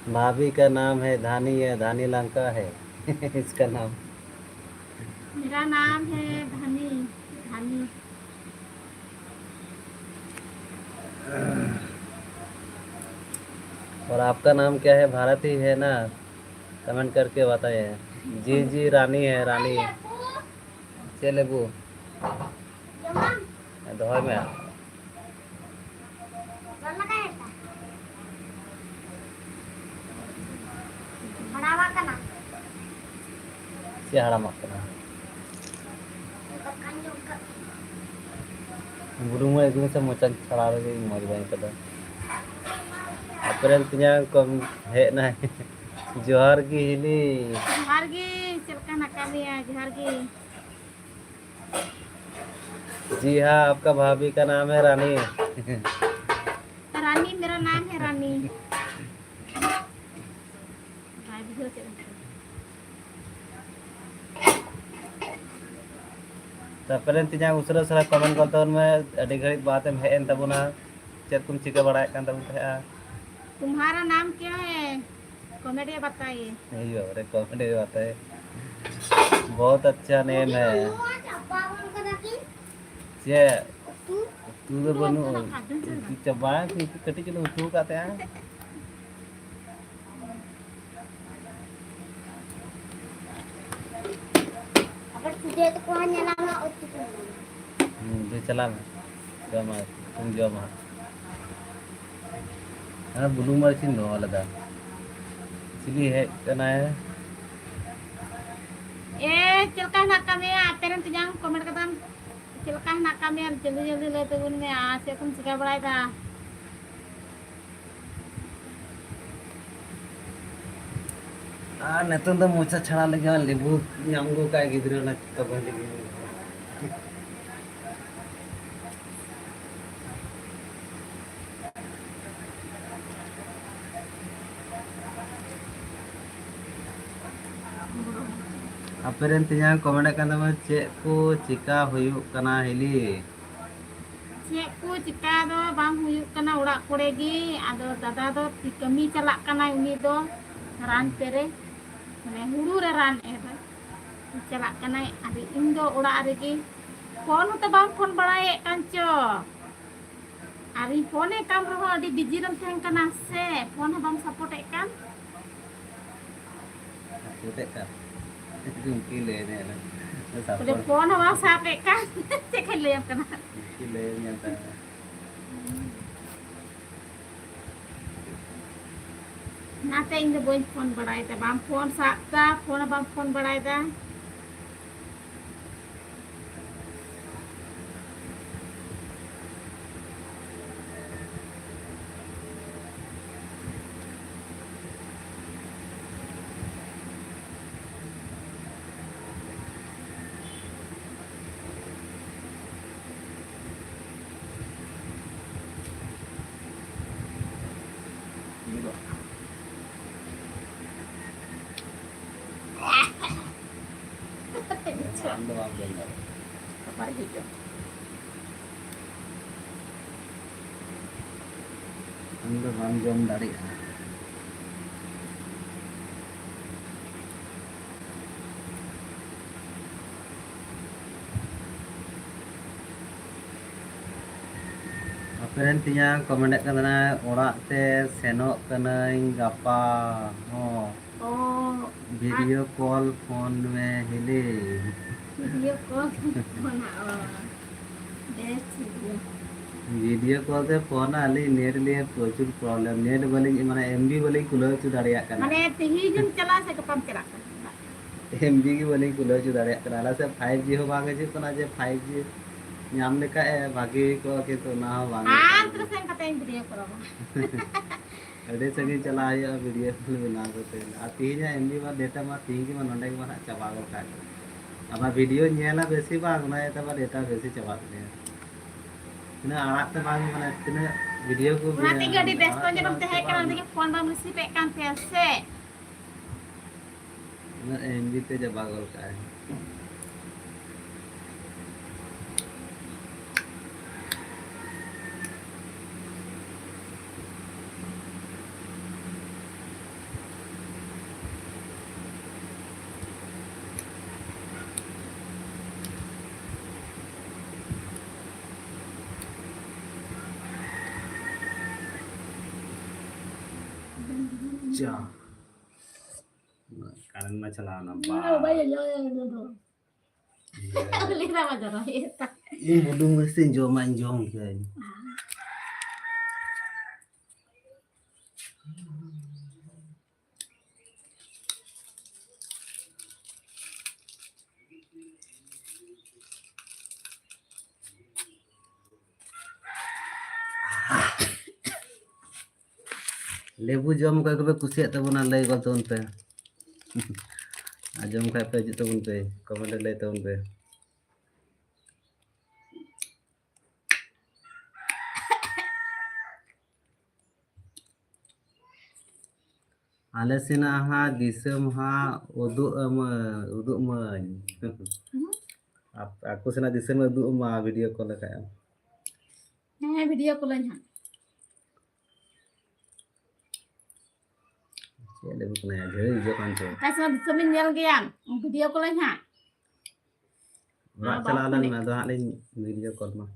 भाभी का नाम है धानी, है धानी लंका है इसका नाम। मेरा नाम है धानी, धानी। और आपका नाम क्या है? भारत ही है ना? कमेंट करके बताइए। जी जी, रानी है, रानी। ᱪᱮᱫ ᱞᱮᱵᱩ? ᱫᱚᱦᱚᱭ ᱢᱮ᱾ ᱪᱮᱫ ᱦᱟᱲᱟᱢᱟᱜ ᱠᱟᱱᱟ? ᱵᱩᱨᱩᱢ ᱢᱟ ᱮᱠᱫᱚᱢ ᱥᱮ ᱢᱚᱪᱟ ᱪᱷᱟᱲᱟᱣ ᱨᱮᱜᱮ ᱢᱚᱡᱽ ᱵᱟᱹᱧ ᱟᱹᱭᱠᱟᱹᱣ ᱫᱟ᱾ ᱟᱯᱮᱨᱮᱱ ᱛᱤᱧᱟᱝ ᱠᱚ ᱦᱮᱡ ᱮᱱᱟᱭ᱾ ᱡᱚᱦᱟᱨ ᱜᱮ ᱦᱤᱞᱤ᱾ ᱡᱚᱦᱟᱨ ᱜᱮ, ᱪᱮᱫ ᱞᱮᱠᱟ ᱦᱮᱱᱟᱜ ᱟᱠᱟᱫ ᱢᱮᱭᱟ? ᱡᱚᱦᱟᱨ ᱜᱮ᱾ जी हाँ, आपका भाभी का नाम है रानी। रानी, मेरा नाम है रानी। ᱛᱟᱨᱯᱚᱨᱮ ᱛᱤᱧᱟᱝ ᱩᱥᱟᱹᱨᱟ ᱩᱥᱟᱹᱨᱟ ᱠᱚᱢᱮᱱᱴ ᱜᱚᱫ ᱛᱟᱵᱚᱱ ᱢᱮ᱾ ᱟᱹᱰᱤ ᱜᱷᱟᱹᱲᱤᱡ ᱵᱟᱫᱮᱢ ᱦᱮᱡ ᱮᱱ ᱛᱟᱵᱚᱱᱟ, ᱪᱮᱫ ᱠᱚᱢ ᱪᱤᱠᱟᱹ ᱵᱟᱲᱟᱭᱮᱫ ᱠᱟᱱ ᱛᱟᱵᱚᱱ ᱛᱟᱦᱮᱸᱜᱼᱟ? तुम्हारा नाम क्या है? कमेंट में बताइए। ᱮᱭ ᱵᱟᱵᱟᱨᱮ, ᱠᱚᱢᱮᱱᱴ ᱨᱮ ᱵᱟᱛᱟᱭ᱾ बहुत अच्छा नेम है। ᱪᱮᱫ? ᱩᱛᱩ ᱫᱚ ᱵᱟᱹᱱᱩᱜᱼᱟ᱾ ᱩᱛᱩ ᱪᱟᱵᱟ, ᱩᱛᱩ ᱠᱟᱹᱴᱤᱡ ᱪᱩᱞᱩᱝ ᱩᱛᱩ ᱟᱠᱟᱫ ᱛᱟᱦᱮᱸᱜᱼᱟ᱾ ᱟᱵᱟᱨ ᱯᱩᱡᱟᱹ ᱛᱟᱠᱚ ᱦᱚᱸ ᱧᱮᱞᱟᱢ ᱦᱟᱸᱜ, ᱩᱛᱩ ᱠᱚ ᱧᱟᱢᱟ᱾ ᱦᱩᱸ, ᱫᱩ ᱪᱟᱞᱟᱣ ᱢᱮ᱾ ᱡᱚᱢᱟ, ᱥᱤᱛᱩᱝ ᱡᱚᱢᱟ᱾ ᱦᱮᱸ, ᱵᱩᱞᱩᱝ ᱢᱟᱹᱨᱤᱪ ᱤᱧ ᱫᱚᱦᱚ ᱞᱮᱫᱟ᱾ ᱪᱤᱞᱤ ᱦᱮᱡ ᱠᱟᱱᱟᱭ? ᱮ, ᱪᱮᱫ ᱞᱮᱠᱟ ᱦᱮᱱᱟᱜ ᱠᱟᱜ ᱢᱮᱭᱟ? ᱟᱯᱮ ᱨᱮᱱ ᱛᱮᱧᱟᱝ comment ᱠᱟᱫᱟᱢ᱾ ᱪᱮᱫ ᱞᱮᱠᱟ ᱦᱮᱱᱟᱜ ᱠᱟᱜ ᱢᱮᱭᱟ? ᱡᱚᱞᱫᱤ ᱡᱚᱞᱫᱤ ᱞᱟᱹᱭ ᱛᱟᱵᱚᱱ ᱢᱮ᱾ ᱟᱨ ᱪᱮᱫ ᱠᱚᱢ ᱪᱤᱠᱟ ᱵᱟᱲᱟᱭᱮᱫᱟ? ᱟᱨ ᱱᱤᱛᱚᱝ ᱫᱚ ᱢᱚᱪᱟ ᱪᱷᱟᱲᱟ ᱞᱟᱹᱜᱤᱫ ᱦᱚᱸ ᱞᱮᱵᱩ ᱧᱟᱢ ᱟᱹᱜᱩ ᱠᱟᱜ ᱜᱤᱫᱽᱨᱟᱹ, ᱚᱱᱟ ᱛᱚᱵᱮ ᱞᱟᱹᱜᱤᱫ᱾ ᱟᱯᱮ ᱨᱮᱱ ᱛᱮᱧᱟᱝ comment ᱠᱟᱱ ᱛᱟᱢᱟ, ᱪᱮᱫ ᱠᱚ ᱪᱤᱠᱟ ᱦᱩᱭᱩᱜ ᱠᱟᱱᱟ ᱦᱤᱞᱤ? ᱪᱮᱫ ᱠᱚ ᱪᱤᱠᱟ ᱫᱚ ᱵᱟᱝ ᱦᱩᱭᱩᱜ ᱠᱟᱱᱟ ᱚᱲᱟᱜ ᱠᱚᱨᱮ ᱜᱮ᱾ ᱟᱫᱚ ᱫᱟᱫᱟ ᱫᱚ ᱠᱟᱹᱢᱤ ᱪᱟᱞᱟᱜ ᱠᱟᱱᱟᱭ ᱩᱱᱤ ᱫᱚ, ᱨᱟᱱ ᱯᱮᱨᱮ, ᱢᱟᱱᱮ ᱦᱩᱲᱩ ᱨᱮ ᱨᱟᱱ ᱮᱨ ᱪᱟᱞᱟᱜ ᱠᱟᱱᱟᱭ᱾ ᱟᱫᱚ ᱤᱧ ᱫᱚ ᱚᱲᱟᱜ ᱨᱮᱜᱮ, ᱯᱷᱳᱱ ᱦᱚᱸᱛᱚ ᱵᱟᱢ ᱯᱷᱳᱱ ᱵᱟᱲᱟᱭᱮᱫ ᱠᱟᱱ ᱪᱚ᱾ ᱟᱨᱤᱧ ᱯᱷᱳᱱᱮᱫ ᱠᱟᱱ ᱨᱮᱦᱚᱸ ᱟᱹᱰᱤ busy ᱨᱮᱢ ᱛᱟᱦᱮᱱ ᱠᱟᱱᱟ ᱥᱮ, ᱯᱷᱳᱱ ᱦᱚᱸ ᱵᱟᱢ support ᱮᱫ ᱠᱟᱱ᱾ Support ᱮᱫ ᱠᱟᱱ᱾ ᱩᱱᱠᱤᱱ ᱞᱟᱹᱭ ᱫᱮ ᱵᱚᱞᱮ support᱾ ᱯᱷᱳᱱ ᱦᱚᱸ ᱵᱟᱢ ᱥᱟᱵ ᱮᱫ ᱠᱟᱱ᱾ ᱪᱮᱫ ᱠᱷᱟᱡ ᱞᱟᱹᱭᱟᱢ ᱠᱟᱱᱟ? ᱩᱱᱠᱤᱱ ᱞᱟᱹᱭ ᱧᱮᱞ ᱛᱟᱭ ᱢᱮ᱾ ᱚᱱᱟᱛᱮ ᱤᱧ ᱫᱚ ᱵᱟᱹᱧ ᱯᱷᱳᱱ ᱵᱟᱲᱟᱭᱮᱫᱟ, ᱵᱟᱢ ᱯᱷᱳᱱ ᱥᱟᱵ ᱫᱟ, ᱯᱷᱳᱱ ᱦᱚᱸ ᱵᱟᱢ ᱯᱷᱳᱱ ᱵᱟᱲᱟᱭᱮᱫᱟ᱾ ᱟᱢ ᱫᱚ ᱵᱟᱢ ᱡᱚᱢ ᱫᱟᱲᱮᱭᱟᱜᱼᱟ᱾ ᱵᱟᱭ ᱦᱤᱡᱩᱜᱼᱟ᱾ ᱟᱢ ᱫᱚ ᱵᱟᱢ ᱡᱚᱢ ᱫᱟᱲᱮᱭᱟᱜᱼᱟ᱾ ᱟᱯᱮ ᱨᱮᱱ ᱛᱤᱧᱟ comment ᱮᱫ ᱠᱟᱱ ᱛᱟᱦᱮᱱᱟ, ᱚᱲᱟᱜ ᱛᱮ ᱥᱮᱱᱚᱜ ᱠᱟᱹᱱᱟᱹᱧ ᱜᱟᱯᱟ ᱦᱚᱸ᱾ ᱚ, video call ᱯᱷᱳᱱ ᱢᱮ ᱦᱤᱞᱤ᱾ Video call ᱯᱷᱳᱱᱟ, ᱚ᱾ ᱵᱮᱥ, ᱴᱷᱤᱠ ᱜᱮᱭᱟ᱾ ᱵᱷᱤᱰᱤᱭᱳ ᱠᱚᱞ ᱛᱮ ᱯᱷᱳᱱ ᱟᱹᱞᱤᱧ, ᱱᱮᱴ ᱞᱤᱧ ᱯᱨᱚᱪᱩᱨ ᱯᱨᱚᱵᱞᱮᱢ, ᱱᱮᱴ ᱵᱟᱹᱞᱤᱧ, ᱢᱟᱱᱮ, ᱮᱢᱵᱤ ᱵᱟᱹᱞᱤᱧ ᱠᱩᱞᱟᱹᱣ ᱦᱚᱪᱚ ᱫᱟᱲᱮᱭᱟᱜ ᱠᱟᱱᱟ᱾ ᱢᱟᱱᱮ, ᱛᱤᱦᱤᱧ ᱜᱮᱢ ᱪᱟᱞᱟᱜᱼᱟ ᱥᱮ ᱜᱟᱯᱟᱢ ᱪᱟᱞᱟᱜ ᱠᱟᱱᱟ? ᱮᱢᱵᱤ ᱜᱮ ᱵᱟᱹᱞᱤᱧ ᱠᱩᱞᱟᱹᱣ ᱦᱚᱪᱚ ᱫᱟᱲᱮᱭᱟᱜ ᱠᱟᱱᱟ᱾ ᱟᱞᱮ ᱥᱮᱫ ᱯᱷᱟᱭᱤᱵᱷ ᱡᱤ ᱦᱚᱸ ᱵᱟᱝ ᱦᱤᱡᱩᱜ ᱠᱟᱱᱟ, ᱡᱮ ᱯᱷᱟᱭᱤᱵᱷ ᱡᱤ ᱧᱟᱢ ᱞᱮᱠᱷᱟᱡ ᱮ ᱵᱷᱟᱜᱮ ᱦᱩᱭ ᱠᱚᱜᱼᱟ, ᱠᱤᱱᱛᱩ ᱚᱱᱟ ᱦᱚᱸ ᱵᱟᱝ ᱦᱩᱭᱩᱜ ᱦᱟᱱᱛᱮ ᱠᱟᱱᱟ᱾ ᱥᱮᱱ ᱠᱟᱛᱮ ᱤᱧ ᱵᱷᱤᱰᱤᱭᱳ ᱠᱚᱞ ᱟᱢᱟ᱾ ᱟᱹᱰᱤ ᱥᱟᱺᱜᱤᱧ ᱪᱟᱞᱟᱜ ᱦᱩᱭᱩᱜᱼᱟ ᱵᱷᱤᱰᱤᱭᱳ ᱠᱚᱞ ᱵᱮᱱᱟᱣ ᱠᱟᱛᱮ᱾ ᱟᱨ ᱛᱤᱦᱤᱧᱟᱜ ᱮᱢᱵᱤ ᱢᱟ, ᱰᱮᱴᱟ ᱢᱟ ᱛᱤᱦᱤᱧ ᱜᱮ ᱢᱟ ᱱᱚᱸᱰᱮ ᱜᱮ ᱢᱟ ᱦᱟᱸᱜ ᱪᱟᱵᱟ ᱜᱚᱫ ᱠᱟᱜ ᱜᱮ᱾ ᱟᱵᱟᱨ ᱵᱷᱤᱰᱤᱭᱳ ᱧᱮᱞᱟ ᱵᱮᱥᱤ ᱵᱟᱝ, ᱚᱱᱟ ᱤᱭᱟᱹᱛᱮ ᱟᱵᱟᱨ ᱰᱮᱴᱟ ᱵᱮᱥᱤ ᱪᱟᱵᱟᱜ ᱛᱤᱧᱟᱹ᱾ ᱛᱤᱱᱟᱹᱜ ᱟᱲᱟᱜ ᱛᱮ ᱵᱟᱝ, ᱢᱟᱱᱮ, ᱛᱤᱱᱟᱹᱜ ᱵᱷᱤᱰᱤᱭᱳ ᱠᱚ ᱚᱱᱟ ᱛᱮᱜᱮ ᱟᱹᱰᱤ ᱟᱲᱟᱜ ᱵᱮᱥᱛᱚ ᱛᱮ ᱧᱚᱜ ᱮᱢ ᱵᱟᱝ ᱛᱟᱦᱮᱸ ᱪᱟᱵᱟᱜ ᱠᱟᱱᱟ, ᱚᱱᱟ ᱩᱱᱟᱹᱜ᱾ ᱛᱮᱜᱮ ᱯᱷᱳᱱ ᱵᱟᱢ ᱨᱤᱥᱤᱵᱷ ᱮᱫ ᱠᱟᱱ ᱛᱟᱦᱮᱸ ᱥᱮ᱾ ᱩᱱᱟᱹᱜ ᱮᱢᱵᱤ ᱛᱮ ᱪᱟᱵᱟ ᱜᱚᱫ ᱠᱟᱜᱼᱟᱭ᱾ ᱡᱟ᱾ ᱠᱟᱨᱮᱱᱴ ᱢᱟ ᱪᱟᱞᱟᱣ ᱮᱱᱟ᱾ ᱵᱟ᱾ ᱤᱧ ᱵᱩᱞᱩᱝ ᱢᱤᱥᱴᱤᱧ ᱡᱚᱢᱟ, ᱤᱧ ᱡᱚᱢ ᱠᱮᱭᱟᱧ᱾ ᱞᱮᱵᱩ ᱡᱚᱢ ᱚᱠᱚᱭ ᱠᱚᱯᱮ ᱠᱩᱥᱤᱭᱟᱜ ᱛᱟᱵᱚᱱᱟ, ᱞᱟᱹᱭ ᱜᱚᱫ ᱛᱟᱵᱚᱱ ᱯᱮ᱾ ᱟᱨ ᱡᱚᱢ ᱠᱷᱟᱡ ᱯᱮ, ᱦᱤᱡᱩᱜ ᱛᱟᱵᱚᱱ ᱯᱮ, ᱠᱚᱢᱮᱱᱴ ᱨᱮ ᱞᱟᱹᱭ ᱛᱟᱵᱚᱱ ᱯᱮ᱾ ᱟᱞᱮ ᱥᱮᱱᱟᱜ ᱦᱟᱸᱜ ᱫᱤᱥᱚᱢ ᱦᱟᱸᱜ ᱩᱫᱩᱜ ᱟᱹᱢᱟᱹᱧ, ᱩᱫᱩᱜ ᱟᱹᱢᱟᱹᱧ᱾ ᱦᱩᱸ᱾ ᱟᱯ-, ᱟᱠᱚ ᱥᱮᱱᱟᱜ ᱫᱤᱥᱚᱢ ᱮ ᱩᱫᱩᱜ ᱟᱢᱟ ᱵᱷᱤᱰᱤᱭᱳ ᱠᱚᱞ ᱞᱮᱠᱷᱟᱡ ᱮᱢ᱾ ᱦᱮᱸ, ᱵᱷᱤᱰᱤᱭᱳ ᱠᱚᱞᱟᱹᱧ ᱦᱟᱸᱜ᱾ ᱪᱮᱫ ᱞᱮᱵᱩ ᱠᱟᱱᱟᱭᱟ? ᱜᱷᱟᱹᱲᱤ ᱤᱭᱟᱹ ᱠᱟᱱ ᱪᱚ᱾ ᱚᱠᱟ ᱥᱮᱱᱟᱜ ᱫᱤᱥᱚᱢᱤᱧ ᱧᱮᱞ ᱜᱮᱭᱟ, ᱵᱷᱤᱰᱤᱭᱳ ᱠᱚᱞᱟᱹᱧ ᱦᱟᱸᱜ᱾ ᱚᱲᱟᱜ ᱟᱨ ᱪᱟᱞᱟᱣ ᱵᱟᱯ ᱞᱮᱱ ᱢᱮ, ᱟᱫᱚ ᱦᱟᱸᱜ ᱞᱤᱧ ᱵᱷᱤᱰᱤᱭᱳ ᱠᱚᱞ ᱟᱢᱟ᱾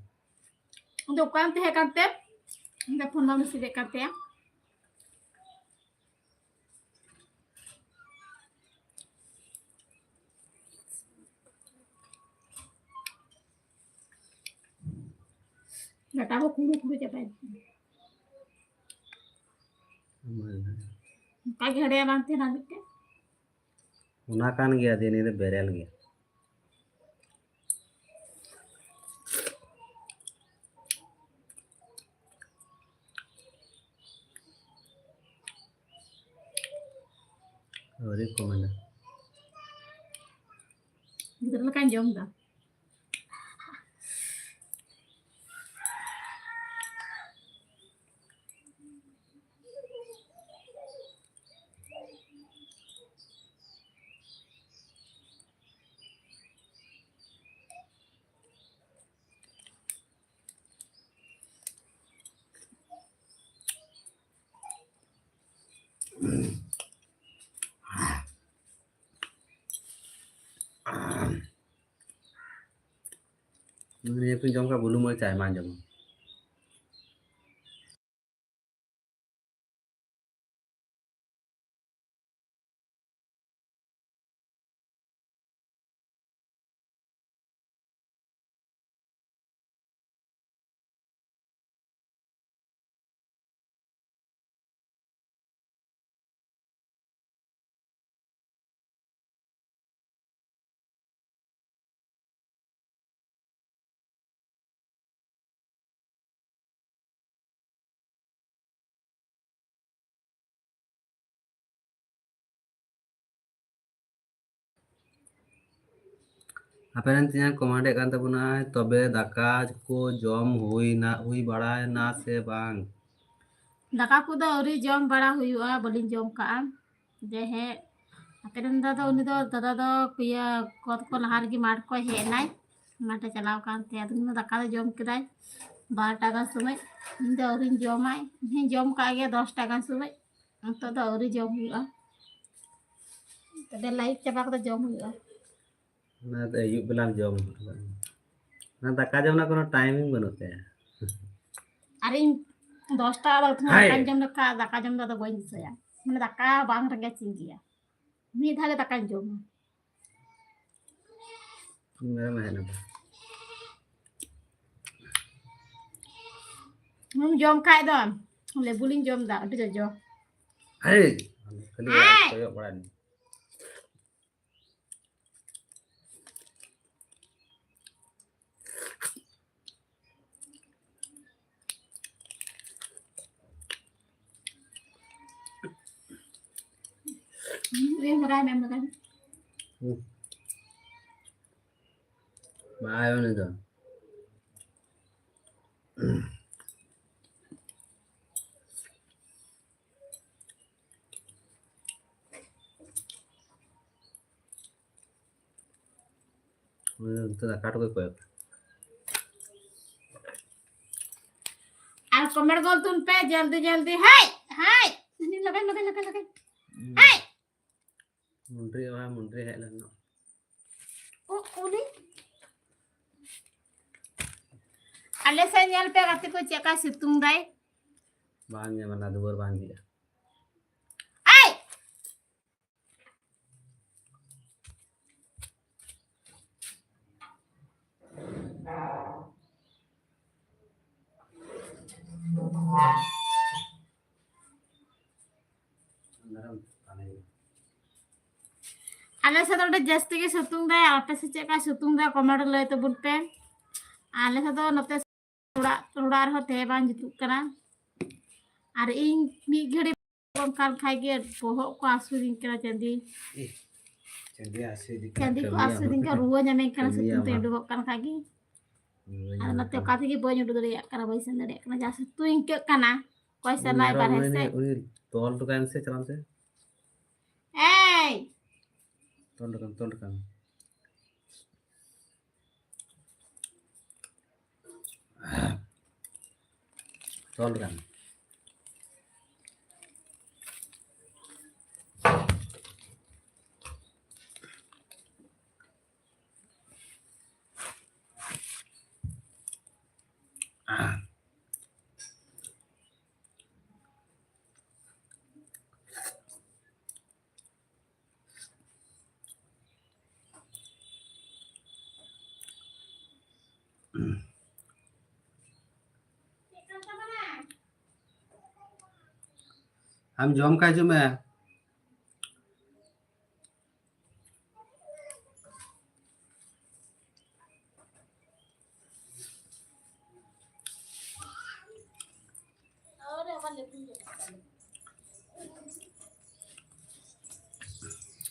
ᱟᱫᱚ ᱚᱠᱟᱨᱮᱢ ᱛᱟᱦᱮᱸ ᱠᱟᱱ ᱛᱮ? ᱤᱧ ᱫᱚ ᱯᱷᱳᱱ ᱵᱟᱢ ᱨᱤᱥᱤᱵᱷ ᱮᱫ ᱠᱟᱱ ᱛᱟᱭᱟ᱾ ᱰᱟᱴᱟ ᱠᱚ ᱠᱩᱲᱩ ᱠᱩᱲᱩ ᱪᱟᱵᱟᱭᱮᱱ ᱛᱤᱧᱟ᱾ ᱚᱱᱠᱟ ᱜᱮ ᱦᱮᱲᱮᱭᱟ ᱵᱟᱝ ᱛᱟᱦᱮᱱᱟ ᱢᱤᱫᱴᱮᱱ᱾ ᱚᱱᱟ ᱠᱟᱱ ᱜᱮᱭᱟ, ᱫᱤᱱ ᱫᱚ ᱵᱮᱨᱮᱞ ᱜᱮᱭᱟ᱾ ᱟᱹᱣᱨᱤ ᱠᱚ ᱢᱮᱱᱟ᱾ ᱜᱤᱫᱽᱨᱟᱹ ᱞᱮᱠᱟᱧ ᱡᱚᱢ ᱮᱫᱟ᱾ ᱱᱤᱭᱟᱹ ᱠᱚᱧ ᱡᱚᱢ ᱠᱷᱟᱱ ᱵᱩᱞᱩᱝ ᱢᱟᱹᱨᱤᱪ ᱟᱭᱢᱟᱧ ᱡᱚᱢᱟ᱾ ᱟᱯᱮ ᱨᱮᱱ ᱛᱤᱧᱟᱹ ᱠᱚᱢᱮᱱᱴ ᱮᱫ ᱠᱟᱱ ᱛᱟᱵᱚᱱᱟᱭ, ᱛᱚᱵᱮ ᱫᱟᱠᱟ ᱠᱚ ᱡᱚᱢ ᱦᱩᱭᱱᱟ, ᱦᱩᱭ ᱵᱟᱲᱟᱭᱱᱟ ᱥᱮ ᱵᱟᱝ? ᱫᱟᱠᱟ ᱠᱚᱫᱚ ᱟᱹᱣᱨᱤ ᱡᱚᱢ ᱵᱟᱲᱟ ᱦᱩᱭᱩᱜᱼᱟ, ᱵᱟᱹᱞᱤᱧ ᱡᱚᱢ ᱠᱟᱜᱼᱟ᱾ ᱡᱮ ᱦᱮᱸ, ᱟᱯᱮ ᱨᱮᱱ ᱫᱟᱫᱟ, ᱩᱱᱤ ᱫᱚ, ᱫᱟᱫᱟ ᱫᱚ ᱤᱭᱟᱹ ᱠᱚᱛ ᱠᱚ ᱞᱟᱦᱟ ᱨᱮᱜᱮ ᱢᱟᱴᱷ ᱠᱷᱚᱱ ᱦᱮᱡ ᱮᱱᱟᱭ, ᱢᱟᱴᱷᱮ ᱪᱟᱞᱟᱣ ᱠᱟᱱ ᱛᱮ ᱟᱫᱚ ᱩᱱᱤ ᱫᱚ ᱫᱟᱠᱟ ᱫᱚ ᱡᱚᱢ ᱠᱮᱫᱟᱭ ᱵᱟᱨᱚᱴᱟ ᱜᱟᱱ ᱥᱚᱢᱚᱭ᱾ ᱤᱧ ᱫᱚ ᱟᱹᱣᱨᱤᱧ ᱡᱚᱢᱟ, ᱤᱧ ᱦᱚᱸᱧ ᱡᱚᱢ ᱠᱟᱜ ᱜᱮᱭᱟ ᱫᱚᱥᱴᱟ ᱜᱟᱱ ᱥᱚᱢᱚᱭ᱾ ᱱᱤᱛᱚᱜ ᱫᱚ ᱟᱹᱣᱨᱤ ᱡᱚᱢ ᱦᱩᱭᱩᱜᱼᱟ, ᱛᱚᱵᱮ ᱞᱟᱭᱤᱵᱷ ᱪᱟᱵᱟ ᱠᱟᱛᱮ ᱡᱚᱢ ᱦᱩᱭᱩᱜᱼᱟ᱾ ᱚᱱᱟ ᱫᱚ ᱟᱹᱭᱩᱵ ᱵᱮᱞᱟᱢ ᱡᱚᱢ᱾ ᱚᱱᱟ ᱫᱟᱠᱟ ᱡᱚᱢ ᱨᱮᱱᱟᱜ ᱠᱳᱱᱳ ᱴᱟᱭᱢᱤᱝ ᱵᱟᱹᱱᱩᱜ ᱛᱟᱭᱟ᱾ ᱟᱨ ᱤᱧ ᱫᱚᱥᱴᱟ ᱟᱫᱚ ᱛᱷᱚᱲᱟ ᱦᱟᱭ᱾ ᱫᱟᱠᱟᱧ ᱡᱚᱢ ᱞᱮᱠᱷᱟᱱ ᱫᱟᱠᱟ ᱡᱚᱢ ᱫᱚ ᱟᱫᱚ ᱵᱟᱹᱧ ᱫᱤᱥᱟᱹᱭᱟ, ᱢᱟᱱᱮ ᱫᱟᱠᱟ ᱵᱟᱝ ᱨᱮᱸᱜᱮᱡᱤᱧ ᱜᱮᱭᱟ, ᱢᱤᱫ ᱫᱷᱟᱣ ᱜᱮ ᱫᱟᱠᱟᱧ ᱡᱚᱢᱟ᱾ ᱢᱮᱨᱚᱢ ᱮ ᱦᱮᱡ ᱮᱱᱟ᱾ ᱦᱩᱸ, ᱡᱚᱢ ᱠᱷᱟᱡ ᱫᱚ᱾ ᱞᱮᱵᱩ ᱞᱤᱧ ᱡᱚᱢ ᱫᱟ, ᱟᱹᱰᱤ ᱡᱚᱡᱚ᱾ ᱦᱮᱭ! ᱠᱷᱟᱹᱞᱤ ᱦᱮᱸ᱾ ᱠᱚᱭᱚᱜ ᱵᱟᱲᱟᱭ ᱢᱮ᱾ ᱦᱩᱸ, ᱤᱭᱟᱹ ᱵᱟᱲᱟᱭ ᱢᱮ, ᱵᱟᱲᱟᱭ ᱢᱮ᱾ ᱦᱩᱸ᱾ ᱵᱟᱭ ᱩᱱᱤ ᱫᱚ᱾ ᱩᱱᱤ ᱫᱚ ᱱᱤᱛᱚᱜ ᱫᱟᱠᱟ ᱴᱩᱠᱩᱡ ᱠᱚᱭᱚᱜ ᱠᱟᱱᱟ᱾ ᱟᱨ comment ᱜᱚᱞ ᱛᱩᱱ ᱯᱮ, ᱡᱚᱞᱫᱤ, ᱡᱚᱞᱫᱤ᱾ ᱦᱟᱭ, ᱦᱟᱭ᱾ ᱞᱟᱜᱟᱭ, ᱞᱟᱜᱟᱭ, ᱞᱟᱜᱟᱭ, ᱞᱟᱜᱟᱭ᱾ ᱦᱩᱸ᱾ ᱦᱟᱭ᱾ ᱢᱩᱱᱰᱨᱤ ᱚᱱᱟ ᱢᱩᱱᱰᱨᱤ ᱦᱮᱡ ᱞᱮᱱ ᱫᱚ᱾ ᱩ-, ᱩᱱᱤ᱾ ᱟᱞᱮ ᱥᱮᱫ ᱧᱮᱞ ᱯᱮ ᱜᱟᱛᱮ ᱠᱚ, ᱪᱮᱫ ᱞᱮᱠᱟ ᱥᱤᱛᱩᱝ ᱫᱟᱭ᱾ ᱵᱟᱝ ᱧᱮᱞ ᱚᱱᱟ ᱫᱩᱣᱟᱹᱨ ᱵᱟᱝ ᱡᱷᱤᱡᱼᱟ᱾ ᱟᱭ! ᱟᱞᱮ ᱥᱮᱫ ᱫᱚ ᱟᱹᱰᱤ ᱡᱟᱹᱥᱛᱤ ᱜᱮ ᱥᱤᱛᱩᱝ ᱫᱟᱭ᱾ ᱟᱯᱮ ᱥᱮᱫ ᱪᱮᱫ ᱞᱮᱠᱟ ᱥᱤᱛᱩᱝ ᱫᱟᱭ, comment ᱨᱮ ᱞᱟᱹᱭ ᱛᱟᱵᱚᱱ ᱯᱮ᱾ ᱟᱞᱮ ᱥᱮᱫ ᱫᱚ ᱱᱚᱛᱮ ᱚᱲᱟᱜ, ᱚᱲᱟᱜ ᱨᱮᱦᱚᱸ ᱛᱟᱦᱮᱸ ᱵᱟᱝ ᱡᱩᱛᱩᱜ ᱠᱟᱱᱟ᱾ ᱟᱨ ᱤᱧ ᱢᱤᱫ ᱜᱷᱟᱹᱲᱤ ᱵᱟᱝ ᱠᱟᱱ ᱠᱷᱟᱡ ᱜᱮ ᱵᱚᱦᱚᱜ ᱠᱚ ᱦᱟᱹᱥᱩᱭᱤᱧ ᱠᱟᱱᱟ, ᱪᱟᱸᱫᱤ᱾ ᱤᱦ, ᱪᱟᱸᱫᱤ ᱦᱟᱹᱥᱩᱭᱤᱫᱤ ᱠᱟᱱᱟ, ᱪᱟᱸᱫᱤ ᱠᱚ ᱠᱟᱹᱢᱤᱭᱟᱢ ᱦᱟᱹᱥᱩᱭᱤᱫᱤᱧ ᱠᱟᱱᱟ, ᱦᱟᱹᱥᱩᱭᱤᱫᱤᱧ ᱨᱩᱣᱟᱹ ᱧᱟᱢᱤᱧ ᱠᱟᱱᱟ, ᱠᱟᱹᱢᱤᱭᱟᱢ ᱥᱤᱛᱩᱝ ᱛᱮ ᱟᱢ᱾ ᱩᱰᱩᱠᱚᱜ ᱠᱟᱱ ᱠᱷᱟᱡ ᱜᱮ᱾ ᱨᱩᱣᱟᱹ ᱟᱫᱚ ᱧᱟᱢ ᱱᱚᱛᱮ ᱠᱟᱱᱟ᱾ ᱚᱠᱟ ᱛᱮᱜᱮ ᱵᱟᱹᱧ ᱩᱰᱩᱠ ᱫᱟᱲᱮᱭᱟᱜ ᱠᱟᱱᱟ, ᱵᱟᱹᱧ ᱥᱮᱱ ᱫᱟᱲᱮᱭᱟᱜ ᱠᱟᱱᱟ, ᱡᱟ ᱥᱤᱛᱩᱝ ᱟᱹᱭᱠᱟᱹᱜ ᱠᱟᱱᱟ᱾ ᱚᱠᱚᱭ ᱩᱱᱤ ᱥᱟᱞᱟᱭ ᱢᱮᱨᱚᱢ ᱵᱟᱨᱦᱮ ᱩᱱᱤ, ᱥᱮᱫ? ᱩᱱᱤ ᱛᱚᱞ ᱦᱚᱴᱚ ᱠᱟᱭ ᱢᱮᱥᱮ ᱪᱟᱞᱟᱣ ᱢᱮᱥᱮ᱾ ᱮᱭ! ᱛᱚᱞ ᱦᱚᱴᱚ ᱠᱟᱭ ᱢᱮ, ᱛᱚᱞ ᱦᱚᱴᱚ ᱠᱟᱭ ᱢᱮ᱾ ᱛᱚᱞ ᱠᱟᱱ᱾ ᱟᱢ ᱡᱚᱢ ᱠᱷᱟᱱ ᱦᱤᱡᱩᱜ ᱢᱮ᱾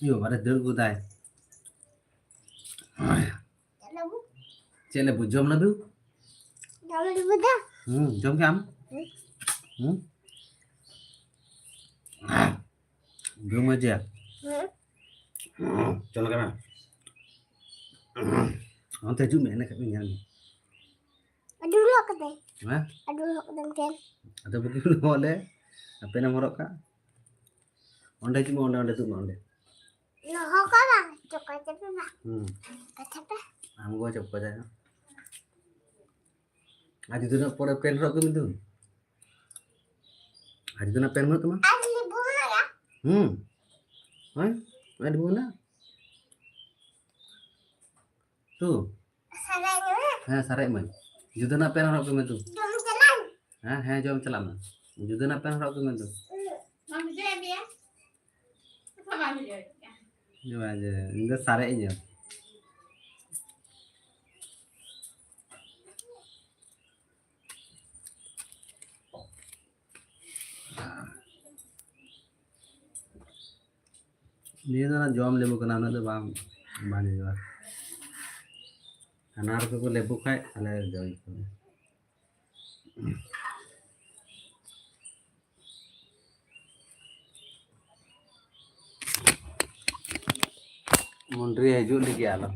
ᱤᱭᱟᱹ, ᱵᱟᱵᱟᱨᱮ ᱫᱟᱹᱲ ᱜᱚᱫᱟᱭ᱾ ᱪᱮᱫ ᱞᱮᱵᱩ? ᱡᱚᱢ ᱞᱟᱹᱫᱩ? ᱡᱚᱢ ᱞᱟᱹᱫᱩ ᱫᱟ? ᱦᱩᱸ, ᱡᱚᱢ ᱠᱮᱫ ᱟᱢ? ᱦᱩᱸ᱾ ᱦᱩᱸ? ᱡᱚᱢ ᱢᱮ ᱡᱮ᱾ ᱦᱩᱸ᱾ ᱪᱚᱞᱚ ᱠᱟᱱᱟ᱾ ᱚᱱᱛᱮ ᱦᱤᱡᱩᱜ ᱢᱮ, ᱮᱱᱮ ᱠᱷᱟᱡ ᱧᱮᱞ ᱢᱮ᱾ ᱟᱹᱰᱤ ᱞᱚᱦᱚᱫ ᱠᱟᱫᱟᱭ᱾ ᱦᱮᱸ? ᱟᱹᱰᱤ ᱞᱚᱦᱚᱫ ᱠᱟᱫᱟᱭ ᱢᱤᱫᱴᱮᱱ᱾ ᱟᱫᱚ ᱵᱟᱹᱠᱤ ᱞᱚᱦᱚᱫ ᱞᱮ, ᱟᱯᱮᱱᱮᱢ ᱦᱚᱨᱚᱜ ᱠᱟᱜ᱾ ᱚᱸᱰᱮ ᱦᱤᱡᱩᱜ ᱢᱮ, ᱚᱸᱰᱮ, ᱚᱸᱰᱮ ᱫᱩᱲᱩᱵ ᱢᱮ, ᱚᱸᱰᱮ᱾ ᱞᱚᱦᱚᱫ ᱠᱟᱫᱟ, ᱪᱚᱠᱟ ᱪᱟᱯᱮ ᱢᱟ᱾ ᱦᱩᱸ᱾ ᱠᱟᱛᱷᱟ ᱯᱮ᱾ ᱟᱢ ᱜᱚ ᱪᱚᱠᱟ ᱪᱟᱯᱮ᱾ ᱟᱨ ᱡᱩᱫᱤ ᱱᱟᱜ ᱯᱚᱨᱮ ᱯᱮᱱ ᱦᱚᱨᱚᱜ ᱠᱟᱜ ᱢᱮ ᱫᱩ᱾ ᱟᱨ ᱡᱩᱫᱤ ᱱᱟᱜ ᱯᱮᱱ ᱦᱚᱨᱚᱜ ᱛᱟᱢᱟ? ᱟᱨ ᱞᱮᱵᱩ ᱦᱚᱸ ᱢᱮᱱᱟᱜᱼᱟ᱾ ᱦᱩᱸ᱾ ᱦᱳᱭ, ᱟᱨ ᱞᱮᱵᱩ ᱢᱮᱱᱟᱜᱼᱟ᱾ ᱛᱩ᱾ ᱥᱟᱨᱮᱡ ᱢᱮ᱾ ᱦᱮᱸ, ᱥᱟᱨᱮᱡ ᱢᱟᱹᱧ᱾ ᱡᱩᱫᱟᱹ ᱱᱟᱜ ᱯᱮᱱ ᱦᱚᱨᱚᱜ ᱠᱟᱜ ᱢᱮ ᱛᱩ᱾ ᱡᱚᱢ ᱪᱟᱞᱟᱜ ᱟᱢ? ᱦᱮᱸ, ᱦᱮᱸ, ᱡᱚᱢ ᱪᱟᱞᱟᱜ ᱢᱮ᱾ ᱡᱩᱫᱟᱹ ᱱᱟᱜ ᱯᱮᱱ ᱦᱚᱨᱚᱜ ᱠᱟᱜ ᱢᱮ ᱛᱩ᱾ ᱵᱟᱢ ᱵᱩᱡᱷᱟᱹᱣᱮᱫ ᱢᱮᱭᱟ? ᱠᱟᱛᱷᱟ ᱵᱟᱢ ᱵᱩᱡᱷᱟᱹᱣᱮᱫ ᱢᱮᱭᱟ? ᱤᱧ ᱫᱚ ᱵᱟᱡᱮ, ᱤᱧ ᱫᱚ ᱥᱟᱨᱮᱡ ᱤᱧ ᱡᱚᱢ᱾ ᱱᱤᱭᱟᱹ ᱫᱚ ᱚᱱᱟ ᱡᱚᱢ ᱞᱮᱵᱩ ᱠᱟᱱᱟ, ᱩᱱᱟᱹᱜ ᱫᱚ ᱵᱟᱝ, ᱵᱟᱝ ᱦᱩᱭᱩᱜᱼᱟ᱾ ᱦᱟᱱᱟ ᱨᱮᱠᱚ ᱠᱚ ᱞᱮᱵᱩ ᱠᱷᱟᱡ ᱟᱞᱮ ᱡᱚᱢ ᱠᱚ᱾ ᱢᱩᱱᱰᱨᱤ ᱦᱤᱡᱩᱜ ᱞᱟᱹᱜᱤᱫ ᱟᱞᱚ᱾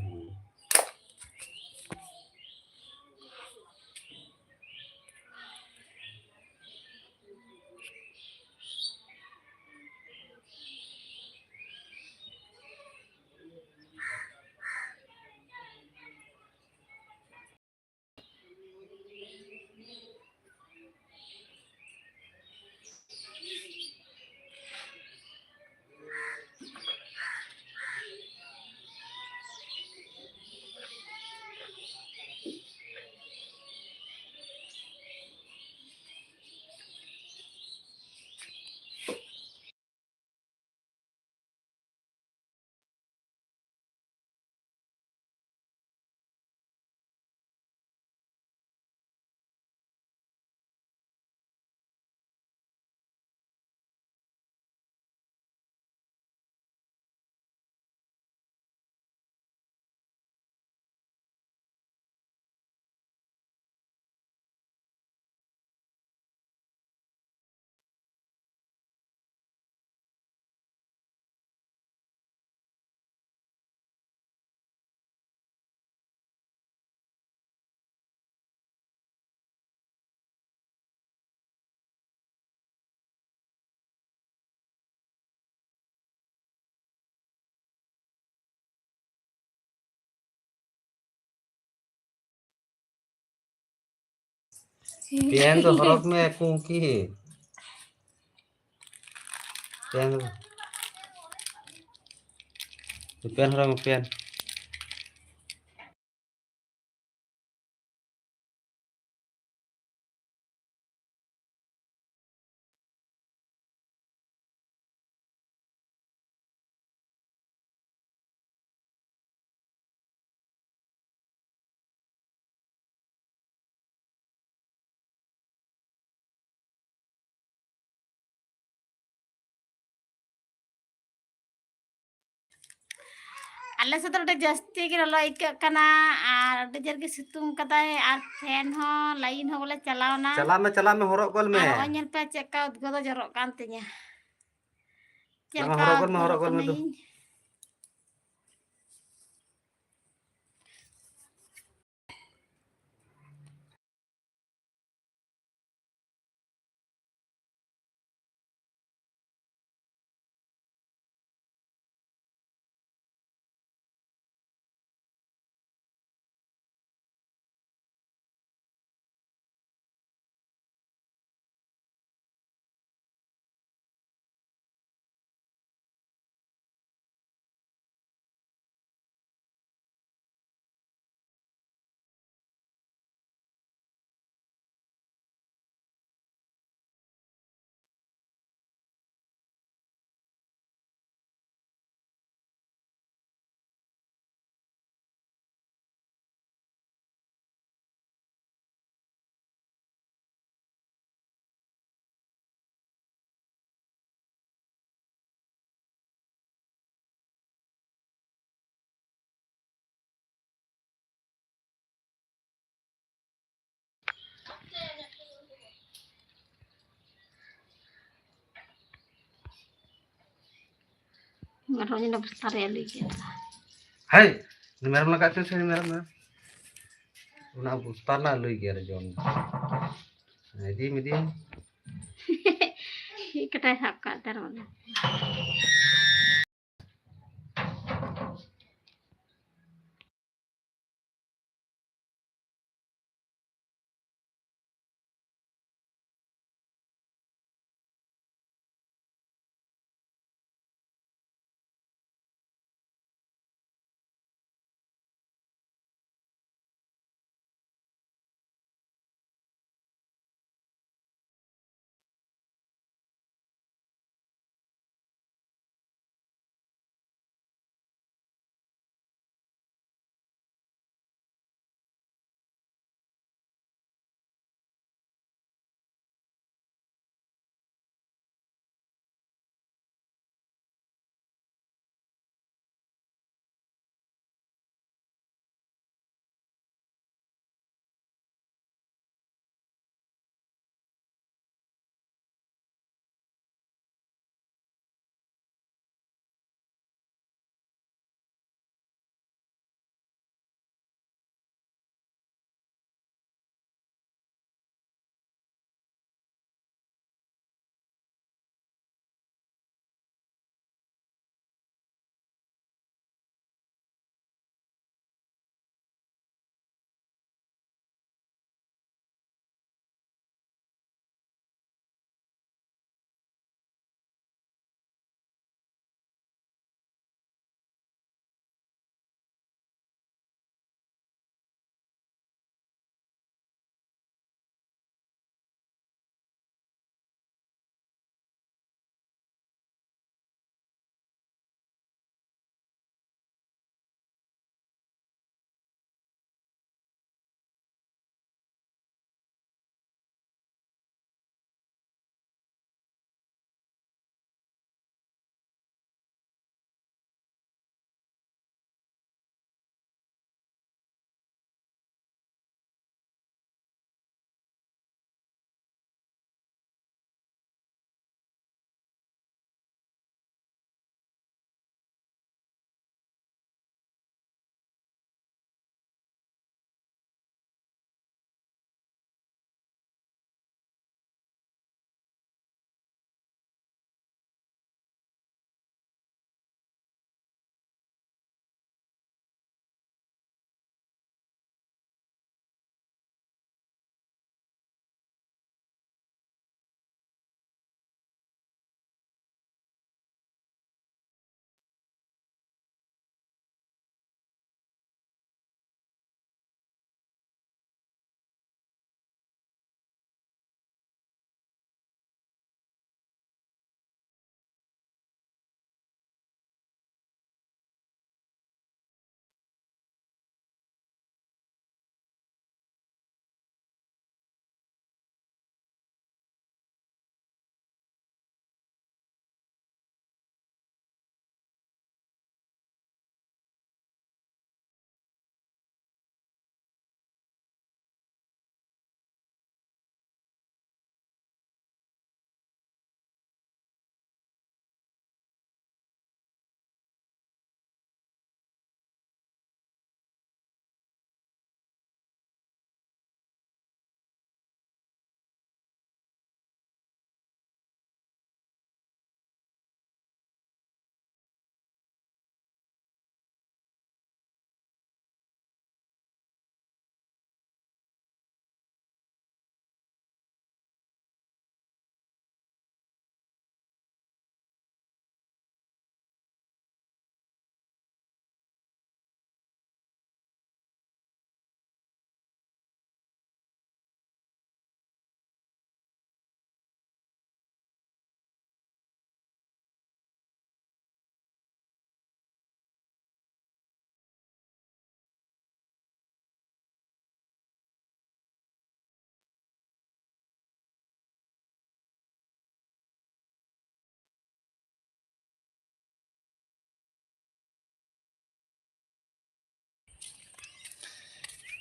ᱯᱮᱱ ᱫᱚ ᱦᱚᱨᱚᱜ ᱢᱮ, ᱠᱩᱝᱠᱤ᱾ ᱯᱮᱱ ᱫᱚ, ᱯᱮᱱ ᱦᱚᱨᱚᱜ ᱢᱮ, ᱯᱮᱱ᱾ ᱟᱞᱮ ᱥᱮᱫ ᱫᱚ ᱟᱹᱰᱤ ᱡᱟᱹᱥᱛᱤ ᱜᱮ ᱞᱚᱞᱚ ᱟᱹᱭᱠᱟᱹᱜ ᱠᱟᱱᱟ ᱟᱨ ᱟᱹᱰᱤ ᱡᱳᱨ ᱜᱮ ᱥᱤᱛᱩᱝ ᱠᱟᱫᱟᱭ ᱟᱨ ᱯᱷᱮᱱ ᱦᱚᱸ, ᱞᱟᱭᱤᱱ ᱦᱚᱸ ᱵᱚᱞᱮ ᱪᱟᱞᱟᱣᱱᱟ᱾ ᱪᱟᱞᱟᱜ ᱢᱮ, ᱪᱟᱞᱟᱜ ᱢᱮ, ᱦᱚᱨᱚᱜ ᱜᱚᱫ ᱢᱮ᱾ ᱟᱨ ᱱᱚᱜᱼᱚᱭ ᱧᱮᱞ ᱯᱮ ᱪᱮᱫ ᱞᱮᱠᱟ ᱩᱫᱽᱜᱟᱹᱨ ᱫᱚ ᱡᱚᱨᱚᱜ ᱠᱟᱱ ᱛᱤᱧᱟ᱾ ᱪᱮᱫ ᱵᱟᱝ, ᱞᱮᱠᱟ ᱦᱚᱨᱚᱜ ᱜᱚᱫ ᱢᱮ, ᱩᱫᱽᱜᱟᱹᱨᱚᱜ ᱦᱚᱨᱚᱜ ᱜᱚᱫ ᱢᱮ ᱫᱩ᱾ ᱠᱟᱹᱱᱟᱹᱧ᱾ ᱢᱮᱨᱚᱢ ᱡᱮᱱᱚ ᱵᱚᱥᱛᱟ ᱨᱮ ᱟᱹᱞᱩᱭ ᱜᱮᱫ ᱫᱟ᱾ ᱦᱟᱭ, ᱢᱮᱨᱚᱢ ᱞᱟᱜᱟ ᱦᱚᱪᱚ ᱥᱮ ᱢᱮᱨᱚᱢ, ᱢᱮᱨᱚᱢ᱾ ᱚᱱᱟ ᱵᱚᱥᱛᱟ ᱨᱮᱱᱟᱜ ᱟᱹᱞᱩᱭ ᱜᱮᱫ ᱡᱚᱢ᱾ ᱤᱫᱤᱭᱮᱢ, ᱤᱫᱤᱭᱮᱢ᱾ ᱪᱮᱫ ᱠᱟᱴᱟᱭ ᱥᱟᱵ ᱠᱟᱜ ᱛᱟᱨ ᱢᱟᱱᱮ᱾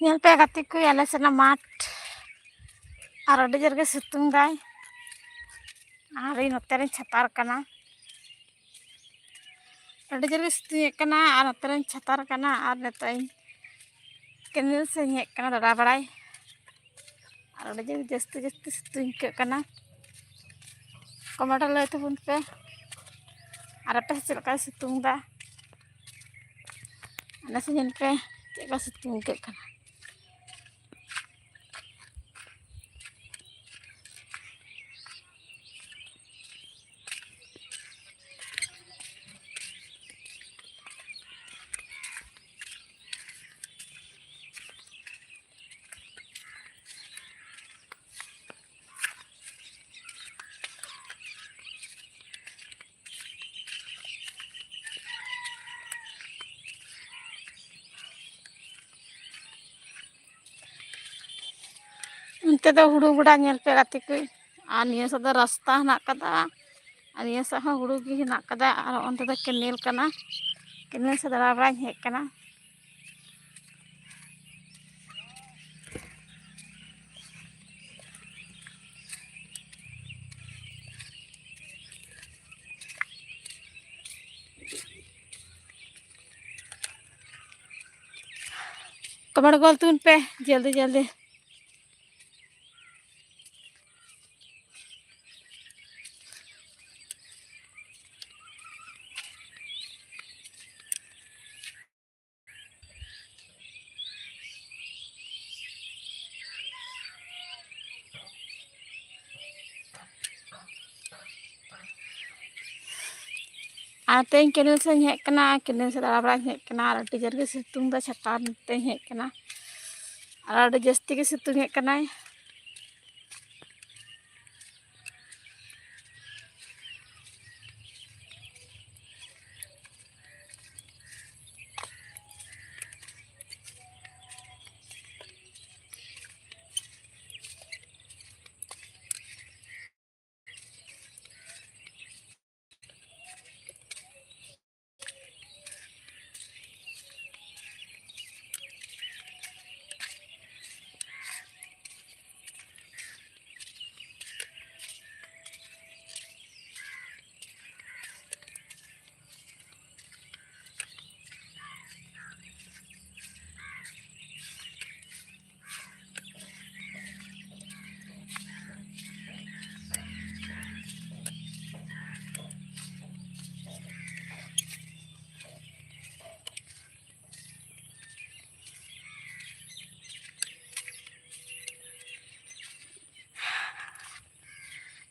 ᱧᱮᱞ ᱯᱮ ᱜᱟᱛᱮ ᱠᱚ, ᱟᱞᱮ ᱥᱮᱱᱟᱜ ᱢᱟᱴᱷ ᱟᱨ ᱟᱹᱰᱤ ᱡᱳᱨ ᱜᱮ ᱥᱤᱛᱩᱝ ᱫᱟᱭ᱾ ᱟᱨ ᱤᱧ ᱱᱚᱛᱮ ᱨᱤᱧ ᱪᱷᱟᱛᱟᱨ ᱠᱟᱱᱟ, ᱟᱹᱰᱤ ᱡᱳᱨ ᱜᱮ ᱥᱤᱛᱩᱝ ᱮᱫ ᱠᱟᱱᱟ᱾ ᱟᱨ ᱱᱚᱛᱮ ᱨᱤᱧ ᱪᱷᱟᱛᱟᱨ ᱠᱟᱱᱟ ᱟᱨ ᱱᱤᱛᱚᱜ ᱤᱧ ᱠᱮᱱᱮᱞ ᱥᱮᱫ ᱤᱧ ᱦᱮᱡ ᱠᱟᱱᱟ ᱫᱟᱬᱟ ᱵᱟᱲᱟᱭ᱾ ᱟᱨ ᱟᱹᱰᱤ ᱡᱳᱨ ᱡᱟᱹᱥᱛᱤ ᱡᱟᱹᱥᱛᱤ ᱥᱤᱛᱩᱝ ᱟᱹᱭᱠᱟᱹᱜ ᱠᱟᱱᱟ᱾ ᱠᱚᱢᱮᱱᱴ ᱨᱮ ᱞᱟᱹᱭ ᱛᱟᱵᱚᱱ ᱯᱮ, ᱟᱨ ᱟᱯᱮ ᱥᱮᱫ ᱪᱮᱫ ᱞᱮᱠᱟᱭ ᱥᱤᱛᱩᱝ ᱮᱫᱟ? ᱟᱞᱮ ᱥᱮᱫ ᱧᱮᱞ ᱯᱮ ᱪᱮᱫ ᱞᱮᱠᱟ ᱥᱤᱛᱩᱝ ᱟᱹᱭᱠᱟᱹᱜ ᱠᱟᱱᱟ᱾ ᱚᱱᱛᱮ ᱫᱚ ᱦᱩᱲᱩ ᱜᱚᱰᱟ ᱧᱮᱞ ᱯᱮ ᱜᱟᱛᱮ ᱠᱚ, ᱟᱨ ᱱᱤᱭᱟᱹ ᱥᱮᱫ ᱫᱚ ᱨᱟᱥᱛᱟ ᱦᱮᱱᱟᱜ ᱠᱟᱫᱟ, ᱟᱨ ᱱᱤᱭᱟᱹ ᱥᱮᱫ ᱦᱚᱸ ᱦᱩᱲᱩ ᱜᱮ ᱦᱮᱱᱟᱜ ᱠᱟᱫᱟ, ᱟᱨ ᱚᱱᱛᱮ ᱫᱚ ᱠᱮᱱᱮᱞ ᱠᱟᱱᱟ᱾ ᱠᱮᱱᱮᱞ ᱥᱮᱫ ᱫᱟᱬᱟ ᱵᱟᱲᱟᱧ ᱦᱮᱡ ᱠᱟᱱᱟ᱾ ᱠᱚᱢᱮᱱᱴ ᱜᱚᱞ ᱛᱟᱵᱚᱱ ᱯᱮ ᱡᱚᱞᱫᱤ ᱡᱚᱞᱫᱤ᱾ ᱟᱨ ᱛᱮᱦᱮᱧ ᱠᱮᱱᱮᱞ ᱥᱮᱫ ᱤᱧ ᱦᱮᱡ ᱠᱟᱱᱟ, ᱠᱮᱱᱮᱞ ᱥᱮᱫ ᱫᱟᱬᱟ ᱵᱟᱲᱟᱧ ᱦᱮᱡ ᱠᱟᱱᱟ᱾ ᱟᱨ ᱟᱹᱰᱤ ᱡᱳᱨ ᱜᱮ ᱥᱤᱛᱩᱝ ᱫᱟ, ᱪᱷᱟᱛᱟ ᱛᱮᱧ ᱦᱮᱡ ᱠᱟᱱᱟ᱾ ᱟᱨ ᱟᱹᱰᱤ ᱡᱟᱹᱥᱛᱤ ᱜᱮ ᱥᱤᱛᱩᱝ ᱮᱫ ᱠᱟᱱᱟᱭ᱾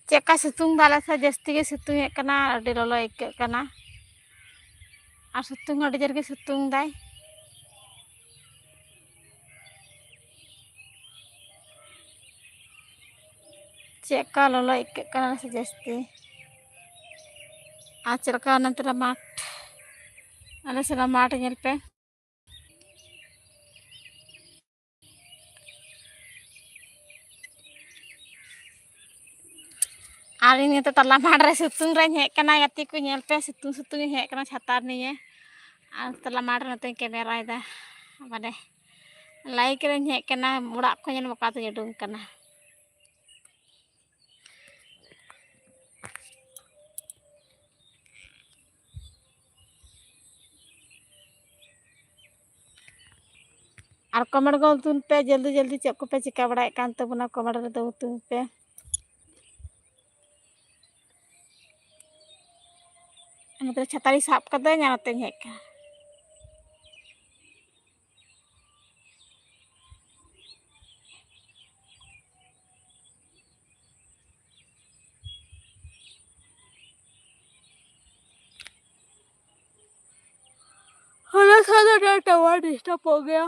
ᱪᱮᱫ ᱞᱮᱠᱟ ᱥᱤᱛᱩᱝ ᱫᱟ ᱟᱞᱮ ᱥᱮᱫ, ᱡᱟᱹᱥᱛᱤ ᱜᱮ ᱥᱤᱛᱩᱝ ᱮᱫ ᱠᱟᱱᱟ, ᱟᱹᱰᱤ ᱞᱚᱞᱚ ᱟᱹᱭᱠᱟᱹᱜ ᱠᱟᱱᱟ᱾ ᱟᱨ ᱥᱤᱛᱩᱝ ᱦᱚᱸ ᱟᱹᱰᱤ ᱡᱳᱨ ᱜᱮ ᱥᱤᱛᱩᱝ ᱫᱟᱭ᱾ ᱪᱮᱫ ᱞᱮᱠᱟ ᱞᱚᱞᱚ ᱟᱹᱭᱠᱟᱹᱜ ᱠᱟᱱᱟ ᱥᱮ ᱡᱟᱹᱥᱛᱤ᱾ ᱟᱨ ᱪᱮᱫ ᱞᱮᱠᱟ ᱱᱚᱛᱮ ᱨᱮ ᱢᱟᱴᱷ, ᱟᱞᱮ ᱥᱮᱫ ᱢᱟᱴᱷ ᱧᱮᱞ ᱯᱮ᱾ ᱟᱨ ᱤᱧ ᱱᱤᱛᱚᱜ ᱛᱟᱞᱟ ᱢᱟᱴᱷ ᱨᱮ ᱥᱤᱛᱩᱝ ᱨᱮᱧ ᱦᱮᱡ ᱠᱟᱱᱟ, ᱜᱟᱛᱮ ᱠᱚ ᱧᱮᱞ ᱯᱮ, ᱥᱤᱛᱩᱝ ᱥᱤᱛᱩᱝ ᱤᱧ ᱦᱮᱡ ᱠᱟᱱᱟ ᱪᱷᱟᱛᱟ ᱱᱤᱭᱮ᱾ ᱟᱨ ᱛᱟᱞᱟ ᱢᱟᱴᱷ ᱨᱮ ᱱᱚᱛᱮᱧ ᱠᱮᱢᱮᱨᱟᱭᱮᱫᱟ, ᱢᱟᱱᱮ ᱞᱟᱭᱤᱠ ᱨᱮᱧ ᱦᱮᱡ ᱠᱟᱱᱟ, ᱚᱲᱟᱜ ᱠᱷᱚᱱ ᱧᱮᱞ ᱚᱠᱟᱛᱮᱧ ᱩᱰᱩᱝ ᱠᱟᱱᱟ᱾ ᱟᱨ comment ᱜᱚᱫ ᱛᱟᱵᱚᱱ ᱯᱮ ᱡᱚᱞᱫᱤ ᱡᱚᱞᱫᱤ, ᱪᱮᱫ ᱠᱚᱯᱮ ᱪᱤᱠᱟᱹ ᱵᱟᱲᱟᱭᱮᱫ ᱠᱟᱱ ᱛᱟᱵᱚᱱᱟ, comment ᱨᱮᱫᱚ ᱩᱛᱩᱱ ᱯᱮ᱾ ᱱᱚᱛᱮ ᱪᱷᱟᱛᱟᱨᱤ ᱥᱟᱵ ᱠᱟᱫᱟᱹᱧ ᱟᱨ ᱱᱚᱛᱮᱧ ᱦᱮᱡ ᱠᱟᱱᱟ᱾ ᱦᱚᱞᱟ ᱥᱟᱶ ᱫᱚ ᱴᱟᱣᱟᱨ ᱰᱤᱥᱴᱟᱵᱚᱜ ᱜᱮᱭᱟ᱾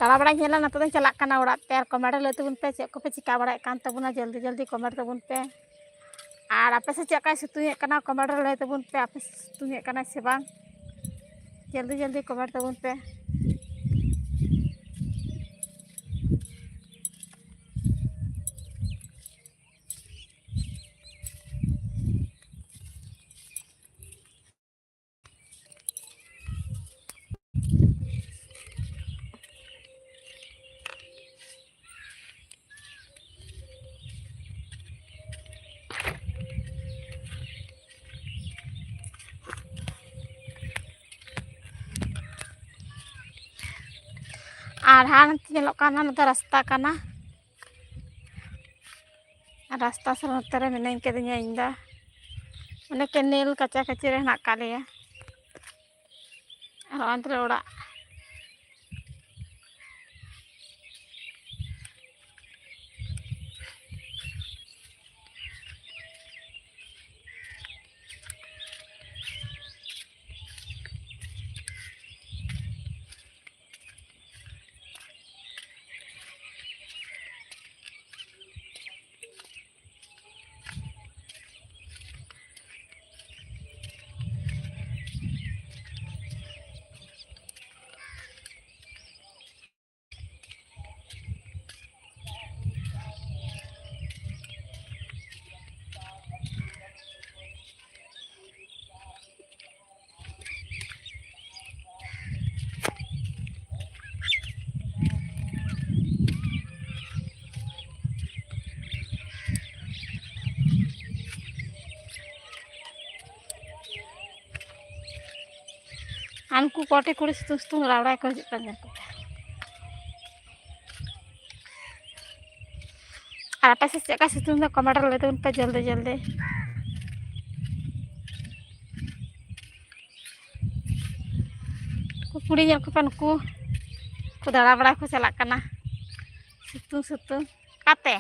ᱫᱟᱬᱟ ᱵᱟᱲᱟᱧ ᱦᱮᱡ ᱞᱮᱱᱟ, ᱱᱤᱛᱚᱜ ᱫᱚᱧ ᱪᱟᱞᱟᱜ ᱠᱟᱱᱟ ᱚᱲᱟᱜ ᱛᱮ᱾ ᱟᱨ comment ᱨᱮ ᱞᱟᱹᱭ ᱛᱟᱵᱚᱱ ᱯᱮ ᱪᱮᱫ ᱠᱚᱯᱮ ᱪᱤᱠᱟ ᱵᱟᱲᱟᱭᱮᱫ ᱠᱟᱱ ᱛᱟᱵᱚᱱᱟ, ᱡᱚᱞᱫᱤ ᱡᱚᱞᱫᱤ comment ᱛᱟᱵᱚᱱ ᱯᱮ᱾ ᱟᱨ ᱟᱯᱮ ᱥᱮᱫ ᱪᱮᱫ ᱞᱮᱠᱟᱭ ᱥᱤᱛᱩᱝ ᱮᱫ ᱠᱟᱱᱟ, comment ᱨᱮ ᱞᱟᱹᱭ ᱛᱟᱵᱚᱱ ᱯᱮ, ᱟᱯᱮ ᱥᱮᱫ ᱥᱤᱛᱩᱝ ᱮᱫ ᱠᱟᱱᱟᱭ ᱥᱮ ᱵᱟᱝ, ᱡᱚᱞᱫᱤ ᱡᱚᱞᱫᱤ comment ᱛᱟᱵᱚᱱ ᱯᱮ᱾ ᱟᱨ ᱦᱟᱱᱛᱮ ᱧᱮᱞᱚᱜ ᱠᱟᱱᱟ, ᱱᱚᱛᱮ ᱨᱟᱥᱛᱟ ᱠᱟᱱᱟ᱾ ᱨᱟᱥᱛᱟ ᱥᱩᱨ ᱱᱚᱛᱮ ᱨᱮ ᱢᱤᱱᱟᱹᱧ ᱠᱟᱹᱫᱤᱧᱟ ᱤᱧ ᱫᱚ᱾ ᱚᱱᱮ ᱠᱮᱱᱮᱞ ᱠᱟᱪᱟ ᱠᱟᱪᱤ ᱨᱮ ᱦᱮᱱᱟᱜ ᱟᱠᱟᱫ ᱞᱮᱭᱟ᱾ ᱟᱨ ᱚᱱᱛᱮ ᱨᱮ ᱚᱲᱟᱜ᱾ ᱟᱨ ᱩᱱᱠᱩ ᱠᱚᱴᱮ ᱠᱩᱲᱤ ᱥᱤᱛᱩᱝ ᱥᱤᱛᱩᱝ ᱨᱟᱣᱲᱟ ᱠᱚ ᱦᱤᱡᱩᱜ ᱠᱟᱱ, ᱧᱮᱞ ᱠᱚᱯᱮ᱾ ᱟᱨ ᱟᱯᱮ ᱥᱮᱫ ᱪᱮᱫ ᱞᱮᱠᱟ ᱥᱤᱛᱩᱝ ᱫᱟ, comment ᱨᱮ ᱞᱟᱹᱭ ᱛᱟᱵᱚᱱ ᱯᱮ ᱡᱚᱞᱫᱤ ᱡᱚᱞᱫᱤ᱾ ᱩᱱᱠᱩ ᱠᱩᱲᱤ ᱧᱮᱞ ᱠᱚᱯᱮ, ᱱᱩᱠᱩ ᱠᱚ ᱫᱟᱬᱟ ᱵᱟᱲᱟ ᱠᱚ ᱪᱟᱞᱟᱜ ᱠᱟᱱᱟ ᱥᱤᱛᱩᱝ ᱥᱤᱛᱩᱝ᱾ ᱚᱠᱟᱛᱮ?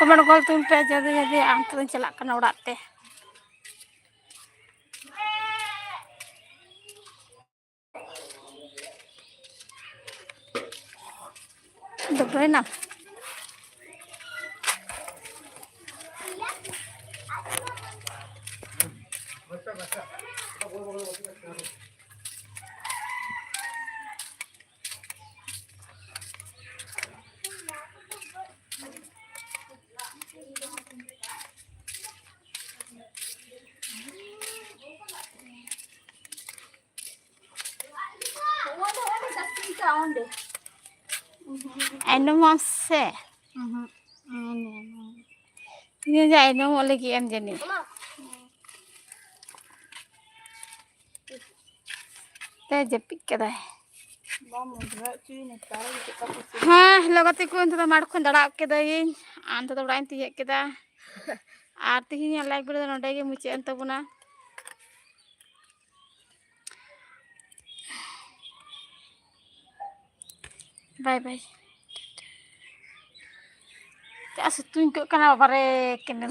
ᱢᱚᱱᱜᱚᱞ ᱛᱩᱧ ᱯᱮ ᱡᱚᱞᱫᱤ ᱡᱚᱞᱫᱤ, ᱟᱢ ᱛᱮᱫᱚᱧ ᱪᱟᱞᱟᱜ ᱠᱟᱱᱟ ᱚᱲᱟᱜ ᱛᱮ᱾ ᱰᱟᱹᱵᱽᱨᱟᱹᱭᱮᱱᱟᱢ? ᱟᱭᱱᱚᱢᱚᱜ ᱥᱮ? ᱩᱦᱩᱸ, ᱟᱭᱱᱚᱢ᱾ ᱤᱧ ᱫᱚ ᱟᱭᱱᱚᱢᱚᱜ ᱞᱟᱹᱜᱤᱫ ᱮᱢ ᱡᱟᱹᱱᱤᱡ᱾ ᱛᱮ ᱡᱟᱹᱯᱤᱫ ᱠᱮᱫᱟᱭ᱾ ᱵᱟᱢ ᱩᱫᱽᱜᱟᱹᱣ ᱦᱚᱪᱚᱭᱮ ᱱᱮᱛᱟᱨ ᱪᱮᱫ ᱞᱮᱠᱟ ᱠᱩᱥᱤ᱾ ᱦᱮᱸ, ᱦᱮᱞᱳ ᱜᱟᱛᱮ ᱠᱚ, ᱱᱤᱛᱚᱜ ᱫᱚ ᱢᱟᱴᱷ ᱠᱷᱚᱱ ᱫᱟᱬᱟ ᱟᱹᱜᱩ ᱠᱮᱫᱟᱭᱤᱧ᱾ ᱟᱨ ᱱᱤᱛᱚᱜ ᱫᱚ ᱚᱲᱟᱜ ᱤᱧ ᱛᱤᱭᱳᱜ ᱠᱮᱫᱟ᱾ ᱟᱨ ᱛᱮᱦᱮᱧᱟᱜ live video ᱫᱚ ᱱᱚᱸᱰᱮ ᱜᱮ ᱢᱩᱪᱟᱹᱫ ᱮᱱ ᱛᱟᱵᱚᱱᱟ᱾ ᱵᱟᱭ ᱵᱟᱭ᱾ ᱪᱮᱫ ᱥᱤᱛᱩᱝ ᱟᱹᱭᱠᱟᱹᱜ ᱠᱟᱱᱟ ᱵᱟᱵᱟᱨᱮ, ᱠᱮᱱᱮᱞ